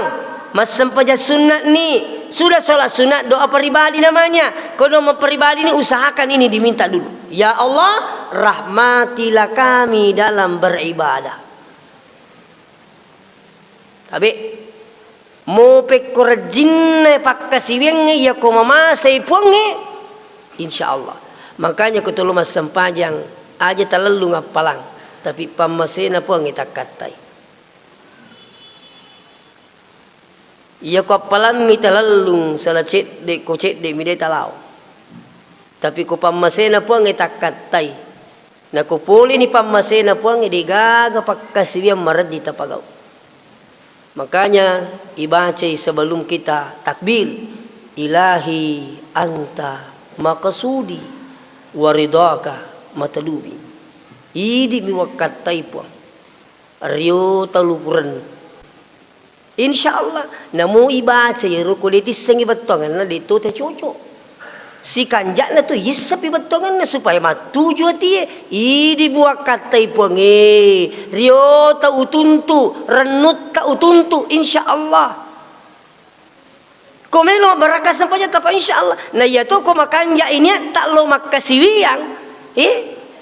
massempajang sunnah ni, sudah sholat sunnah, doa pribadi namanya. Kono pribadi ni usahakan ini diminta dulu. "Ya Allah, rahmatilah kami dalam beribadah." Tabe, mo pekko rejjinna pakkasiwiangnge, iya ko mamasei Puangnge, insya Allah. Makanya ko tolo massempajang, aja talellung appalang, tapi pammasena Puangnge takkattai. Iya ko appalammi talellung sala cedde, ko cedde mi de talao. Tapi ko pammasena Puangnge takkattai. Nako poleni pammasena Puangnge, degaga pakkasiwiang marejji tapagau. Makanya ibacai sebelum kita takbir, "Ilahi anta maqsudi wa ridhaka matlubi." Idi'mi wakkattai Puang. Rio talupurennu. Insya Allah, namo ibaca iyaro ko de tissengngi bettuangenna, de to tacocok. Sikanja'na tu yissepi bettuangenna supaya mattuju atie. Idi buakkattai Puangnge, rio ta utuntu, rennutta utuntu, insya Allah. Ko melo barakka sempajang tapa, insya Allah. Na iya to ko makanja ini tak lo makkasiwiang, eh?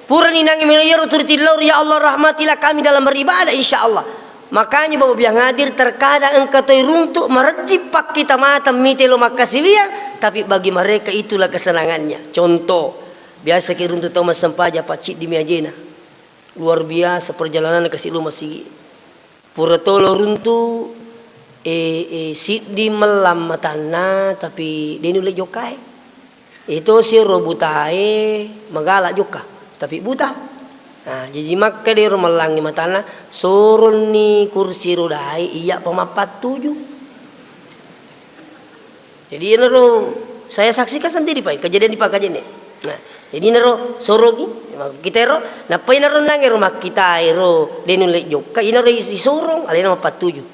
Purani nangi melo iyaro turi tillau, "Ya Allah, rahmatilah kami dalam beribadah," insya Allah. Makanya Bapak biang hadir, terkadang engka toi runtuk marejji pakkita mata mite lo makkasiwiang, tapi bagi mereka itulah kesenangannya. Contoh, biasa ki runtuk tau massempajang pacciddi mi ajena. Luar biasa perjalanan kasi lo masigi. Pura tolo runtu, eh, eh, siddi mellang matanna, tapi de nulle jokkae. Ito siro butae magala jokka, tapi buta. Nah, jadi makkeda ero mellangi matanna, "Soronni kursi rodae, iya pa mappattuju." Jadi, iyanaro saya saksikan sendiri, Pak, kejadian di Pak Kajene. Nah, jadi inaro sorongi, kita ero, nappa inaro nange ro makkita ero, de nulle jokka, inaro is-, isorong, alena mappattuju.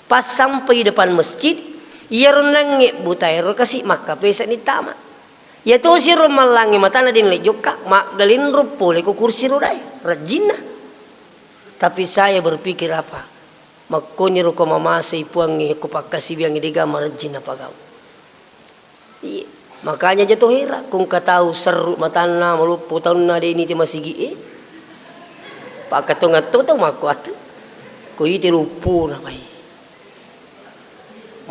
Pas sampai depan masjid, iyaro nange buta ero kasi makkapesa ni tama. Iya tosi ro mallangi matana de nulle jokka, maggalinro pole ko kursi rodae, rajinna. Tapi saya berpikir apa? Makkoniro ko mamasei Puangnge, ko pakkasiwiangnge, dega marejji napagau. Iya. Makanya aja to hera, ko engka tau serru matanna, maloppo taunna, de nite masigi e. Pakkatongeng to tau makkuatu. Ko ite luppuna pai.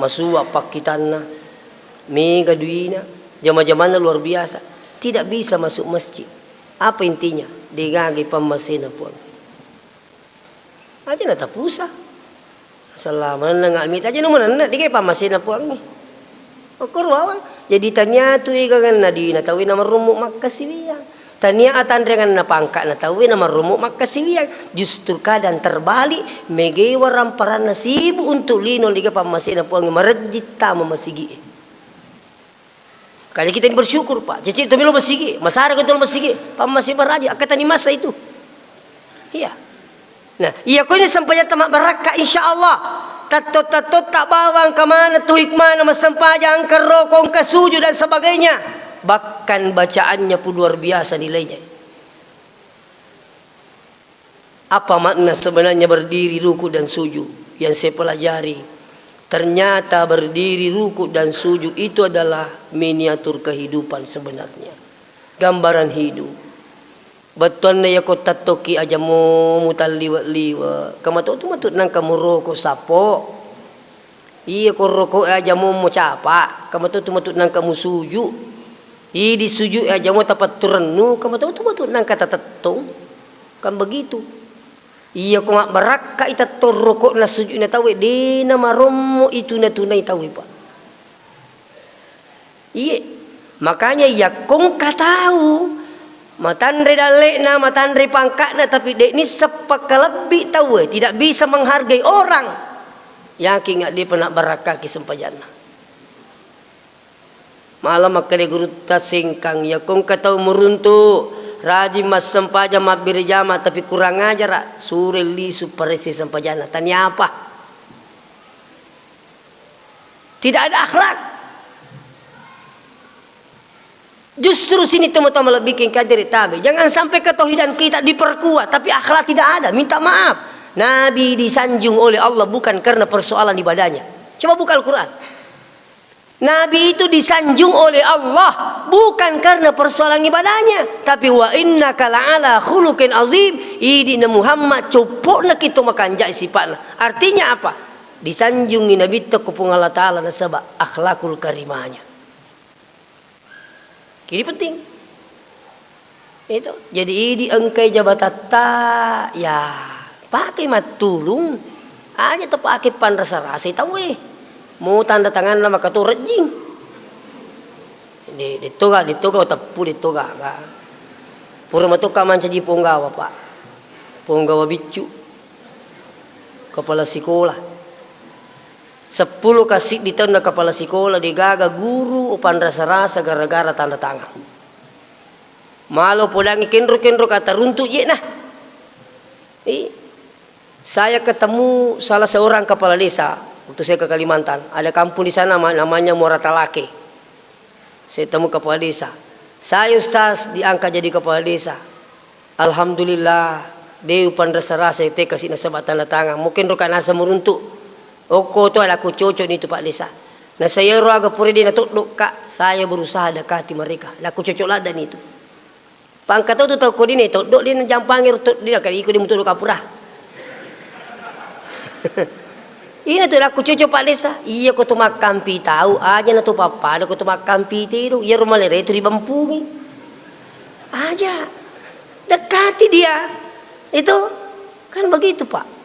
Masua pakkitanna, mega duina, jama-jamanna luar biasa. Tidak bisa masuk masjid. Apa intinya? Degaga pammasena Puang. Aja natapusa. Asal manenna mita aja numanenna, degai pammasena Puangnge. Okkoro bawang. Jadi tania tu egangenna dina tauwe namarummu makkasiwiang. Tania atanreangenna pangka'na tauwe namarummu makkasiwiang. Justru kadang terbalik, megai waramparanna sibuk untuk lino, degai pammasena Puangnge, marejji tama masigi'e. Makanya kita ini bersyukur, Pak. Cicik tu melo masigi, masara ko tu masigi, pammasena maraji, akkatani masa itu. Iya. Nah, iya ko ini sempajang tama barakka, insya Allah. Tatto-tatto tak bawang kemana tu hikmahna massempajang, engka roko, engka sujud dan sebagainya. Bahkan bacaannya pun luar biasa nilainya. Apa makna sebenarnya berdiri, ruku, dan sujud yang saya pelajari? Ternyata berdiri, ruku, dan sujud itu adalah miniatur kehidupan sebenarnya. Gambaran hidup. Bettuanna yako tattoki ajamo mutalliwe-liwe, kamato tu matu nangka muroko sapo. Iya ko roko e ajamo mucapa, kamato tu matu nangka musuju. Idi suju e ajamo tapatturennu, kamato tu matu nangka tatettong. Kan begitu. Iya ko mabbarakka i tettong rokokna sujuna tauwe, de namarommo i tuna-tunai tauwe, Pak. Iye, makanya yakko engka tau matanre dalle'na, matanre pangka'na, tapi de nisseng pakkalebbi tauwe, tidak bisa menghargai orang, yakin nggak dia pernah barakkaki sempajanna. Malam makkeda gurutta Sengkang, yakko engka tau muruntu, Rajin massempajang, mabbere jama, tapi kurang ajar, suroi lisu paresse sempajanna. Tania apa? Tidak ada akhlak. Justru sini teman-teman lebih kengkajari tabe. Jangan sampai ketauhidan kita diperkuat, tapi akhlak tidak ada. Minta maaf. Nabi disanjung oleh Allah bukan karena persoalan ibadahnya. Coba buka Al-Quran. Nabi itu disanjung oleh Allah bukan karena persoalan ibadahnya, tapi wa innaka la'ala khuluqin azim. Idi na Muhammad, coppo'na kito makanjai sipa'na. Artinya apa? Disanjungi Nabitta ko Puang Allah Ta'ala nasaba akhlakul karimanya. Jadi penting. Itu. Jadi idi engkai jabatatta, ya, pakai mattulung. Aja tepake panrasa-rasai tauwe. Mau tanda tanganna maka to rejjing. De, de toga, de toga teppu, de toga, ga. Pura matoka mancaji ponggawa, Pak. Ponggawa biccu. Kepala sikola. Seppulo ka siddi taunna kepala sikola, degaga guru upanrasa-rasa gara-gara tanda tangan. Malo podangi kenro-kenro kata runtuk je nah. Eh, saya ketemu salah seorang kepala desa waktu saya ke Kalimantan. Ada kampung di sana ma-, namanya Muara Talake. Saya temu kepala desa. Saya, Ustaz, diangkat jadi kepala desa. Alhamdulillah, de upanrasa-rasa te kasi nasaba tanda tangan. Mungkin roka nasa meruntuk. Okko to, lakku cocok ni tu Pak Desa. Nasa iyaro aga pura de natoddo, Kak, saya berusaha dekati mereka. Lakku cocok ladda ni tu. Pangka to tu tau ko de natoddo, de najampangi ro to, de nakali iko de mutoddo kapura. Ina tu lakku cocok Pak Desa. Iya ko tu makkampi tau, aja na tu pappada ko tu makkampi tedo. Iya ro malere tu ribampungi. Aja. Dekati dia. Itu kan begitu, Pak.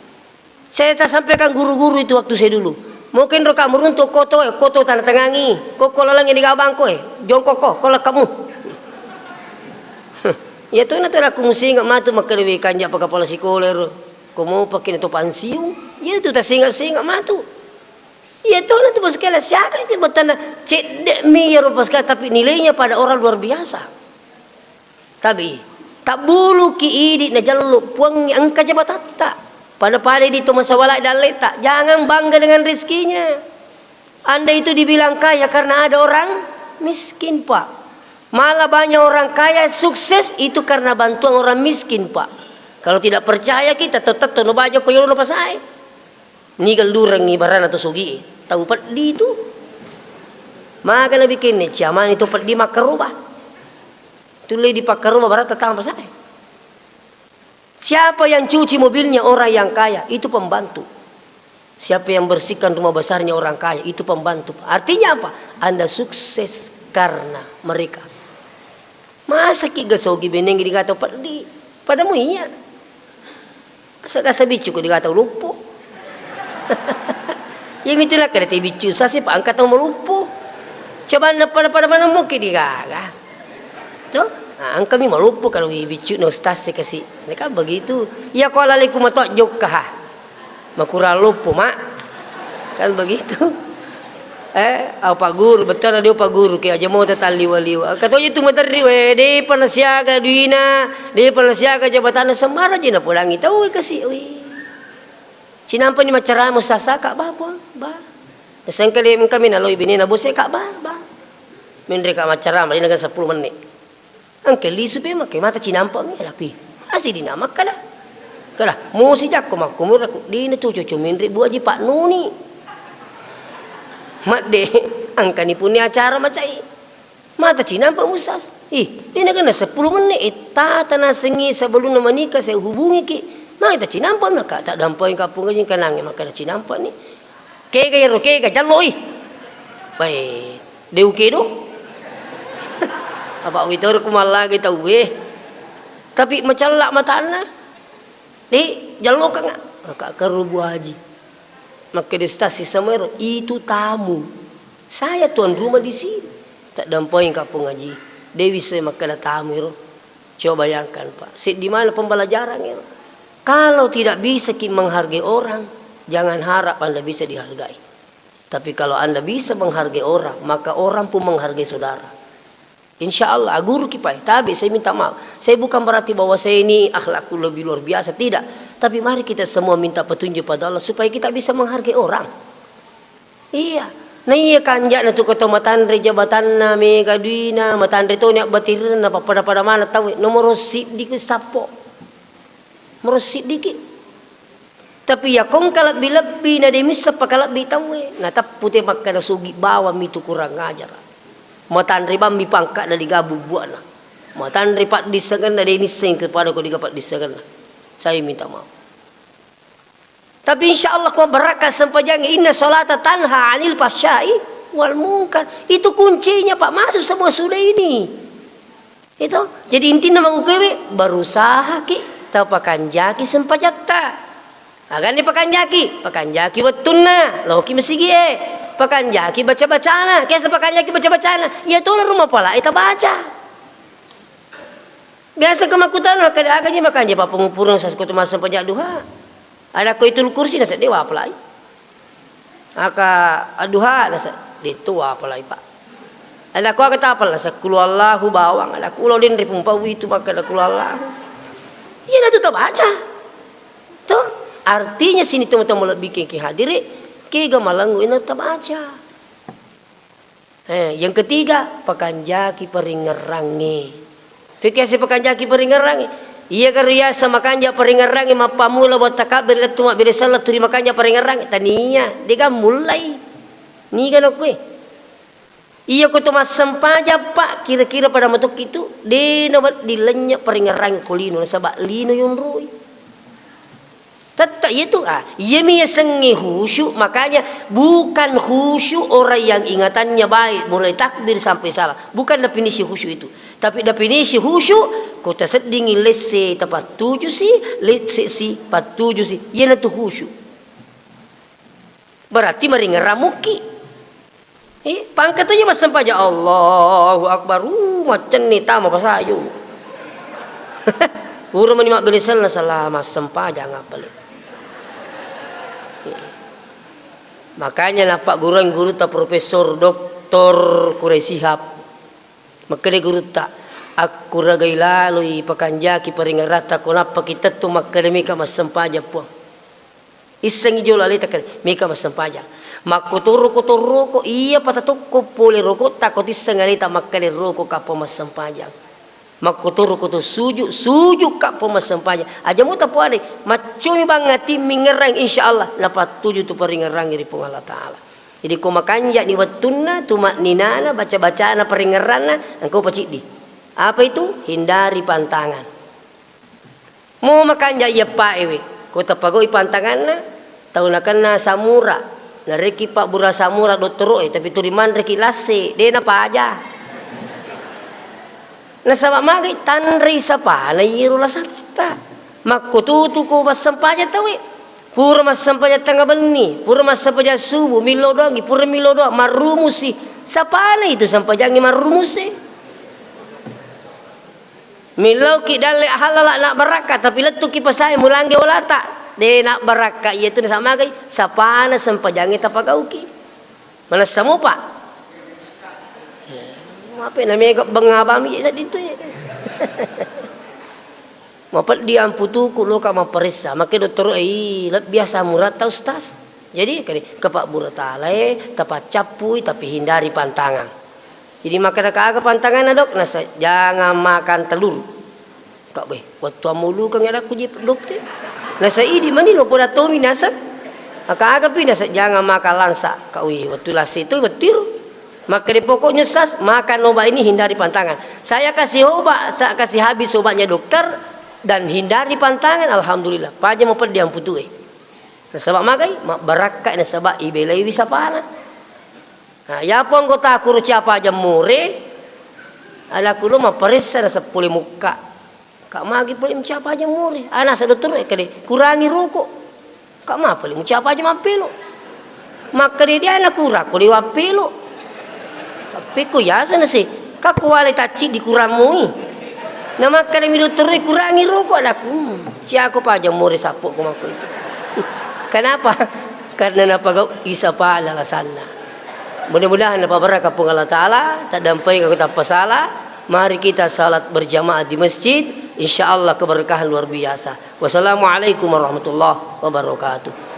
Saya tak sampaikan guru-guru itu waktu saya dulu. Mungkin roka meruntuk koto, eh, koto tanda tangangi. Koko lalang ini gabang ko, eh. Jongkok ko, ko lakamu. Ya tu na tu aku musinga matu makkeda we kanja pa kepala sikola ro. Ko mau pakai na to pensiun. Ya tu tasinga-singa matu. Iya to na tu paskala siaga itu betana cedde mi ya ro paskala, tapi nilainya pada orang luar biasa. Tabi, tabbuluki idi najallu Puangnge engka jabatatta. Pada-pada idi to masawala dalleta, jangan bangga dengan rezekinya. Anda itu dibilang kaya karena ada orang miskin, Pak. Malah banyak orang kaya sukses itu karena bantuan orang miskin, Pak. Kalau tidak percaya kita, tetap tono baja ko yolo no pasae. Niga lurengngi barana to sogie, tau peddi tu. Maga nabikinne ciamani to peddi makkaroba. Tulle dipakkaroba barata tama pasae. Siapa yang cuci mobilnya orang yang kaya, itu pembantu. Siapa yang bersihkan rumah besarnya orang kaya, itu pembantu. Artinya apa? Anda sukses karena mereka. Masaki gasogi beneng digata peddi. Pada mu iya. Asa-asa biccu ko digata uluppo. Iya mitu nakkeda te biccu sasi pa engka tau maluppo. Coba na pada-pada mana muki digaga. To? Ah, engka mi maluppo kalau wi biccu na ustaz sih kasi. Ini kan begitu. Iya ko alaleku mato jokka ha. Makurang loppo, Mak. Kan begitu. Eh, apa guru, betul dia apa guru ke aja mau tetap liwa-liwa. Kata itu materi we, de pernah siaga duina, de pernah siaga jabatan sembarang je napodangi tau we kasi we. Cinampa ni macarama sasa kak ba, ba, ba. Sengka de mengka mina loi bini na bose kak ba, ba. Menre kak macarama ini kan sepuluh menit. Engka lisu pe makke mata cinampa mi rapi. Asi dina makkada. Kada, musi jakko makkumura ku dina tu cucu minri buaji Pak Nuni. Madde, engka ni punni acara macai. Mata cinampa musas. Ih, dina kena sepuluh menit, eh, tata nasengi sebelum menikah saya hubungi ki. Mata cinampa maka tak dampai kapung aja kanange maka cinampa ni. Kega ero, kega, jalloi. Bae, de ukedo. Apa witoro ku mallage tauwe. Tapi macella matanna. De, jallokanga. Kak Karu Bu Haji. Makkeda ustaz sisama ero, itu tamu. Saya tuan rumah di sini. Tak dampoeng kapung haji. De wissai makkeda tamu ero. Coba bayangkan, Pak, seddi mana pembelajaran ya. Kalau tidak bisa ki menghargai orang, jangan harap Anda bisa dihargai. Tapi kalau Anda bisa menghargai orang, maka orang pun menghargai saudara. Insya Allah, aguruki pae. Tabe, saya minta maaf. Saya bukan berarti bahwa saya ini akhlakku lebih luar biasa, tidak. Tapi mari kita semua minta petunjuk pada Allah supaya kita bisa menghargai orang. Iya. Na iya kanja'na tu ko to matanre jabatanna, mega duina, matanre toni abbatirna, pappada-pada maneng tauwe. Nomoro siddi ku sappo. Moro siddiki. Tapi iya ko engka lebbi-lebbi na de misseng pakalebbi tauwe, nateppu te makkeda sugi bawang mi tu kurang ajara. Matanre bammi pangka'na de gaga bubbua'na. Matanre paddissengenna de nisseng kepada ko de gaga paddissengenna. Saya minta maaf. Tapi insya Allah ko barakka sempajangnge, inna salata tanha anil fahsyai wal munkar. Itu kuncinya, Pak, masuk semua sudah ini. Itu. Jadi intinna makkukewe, berusahaki tapakanjaki sempajatta. Agani pakanjaki, pakanjaki wettunna, loki masigi'e, pakanjaki baca-bacana, kesa pakanjaki baca-bacana, iya tona rumah pala ita baca. Biasa ke makkutana, kada aga je makanja pappangupureng saskutu massempajang duha. Ada ko itu kursi nasa dewa apalai. Aka adduha nasa, detu apalai, Pak. Ada ko aga tapal nasa, kulu Allahu bawang. Ada kulo denre pumpau itu maka ada kulu Allahu. Iya, natu tabaca. Tuh, artinya sini teman-teman lebih ke hadiri, kega malangu ina tabaca. Eh, yang ketiga, pakanjaki paringerrangnge. Fiki ase pakanjaki paringerrangnge. Iya karo yasa makanja paringerrangnge, mappamula wa takabbir lettu mabbere sella turi makanja paringerrangnge. Tania, dega mulai. Niga nakkue. Iya ko to massempajang, Pak, kira-kira pada matokki tu, de nawedding lennye paringerrangnge ko lino, nasaba lino yonroi. Tette' iya tu, ah, iyami yasengnge khusyuk, makanya bukan khusyuk orang yang ingatannya baik, mulai takbir sampai salam. Bukan definisi khusyuk itu. Tapi definisi khusyuk, ko taseddingi lesse tapattuju si, lesse si pattuju si. Iyanatu khusyuk. Berarti maringerang mukki. Eh, pangka tu je massempajang, Allahu Akbar. Uh, maccenni tama pasayu. Pura mani mabbere sella sala massempajang apa le. Eh. Makanya nappagguruang gurutta Profesor Doktor Quraish Shihab. Makkeda gurutta, akkuragai laloi pakanjaki paringeratta ko nappaki tettu makkeda mika massempajang puang. Issengngi jolo aleta kare, meka massempajang. Makkotoro-kotoro ko iya patatokko pole rokotta ko tisseng aleta makkeda roko kappo massempajang. Makkotoro koto suju, suju kappo massempajang. Aja mo tapuade, maccomi bang atimmi ngerrang, insya Allah napattuju tu paringerrangi ri Puang Allah Ta'ala. Jadi ko makanjani wettunna, tumakninana, baca-bacana, paringerranna, engko paciddi. Apa itu? Hindari pantangan. Mo makanja iyeppaewe, ko tapagau'i pantanganna, tau nakenna samura, narekki pabbura samura dottoro'e, tapi tuli manreki lasse, de napaja. Nasaba magai tanrei sapana iyero lasatta. Makkututu ko massempajang tauwe. Pura massempajang tengnga benni, pura massempajang subuh, millau doangi, pura millau doang, marrumusi. Sapana itu sempajangnge marrumusi. Millauki dalle ahallala nabbarakka, tapi lettuki pasae mulangge olata. De nabbarakka, iya tu nasamagai sapana sempajangnge tapagauki. Manessa mopa. Mape na mega bengabami je seddi tu. Mapeddi amputuku loka mapparessa. Make dottoro, "Ih, lebbi asam uratta, Ustaz." Jadi, kani, kepak buratalae, tapaccappui, tapi hindari pantangan. Jadi makkeda, "Aga pantanganna, Dok?" Nasa, "Jangan makan telur." Kak, "Weh, wettu ammulukeng adakku je, Dok, te." Nasa, "Idi mani lo poda tomi naseng." Aga-agapi nasa, "Jangan makan langsa." Kak, "Wih, wettu lasi itu wettiru." Makkeda, "Pokoknya, Sas, makan obat ini, hindari pantangan." Saya kasih obat, saya kasih habis obatnya dokter dan hindari pantangan, alhamdulillah. Paja mapeddi amputue. Nasaba magai, mabbarakka nasaba ibelaiwi sapana. Nah, yapo anggotaku ro Ciapa Jammore, anaku lo mapparessa naseng pole mukka. Kak, magi pole muciapa Jammore? Ana sa dottoro e kede, kurangi rokok. Kak, ma pole muciapa aja mappelo? Makkede dia na kurang ko liwa pelo. Pekko yasa nase, kak, kuwale tacci dikurang moi. Na makkede mi dottoro e kurangi rokok, anaku. Hmm, ciako pa Jammore sappo ko makko itu. Kenapa? Karena napagau isapa alasanna. Mudah-mudahan napabarakka Puang Allah Ta'ala, taddampai ko tappa sala, mari kita salat berjamaah di masjid, insya Allah keberkahan luar biasa. Wassalamualaikum warahmatullahi wabarakatuh.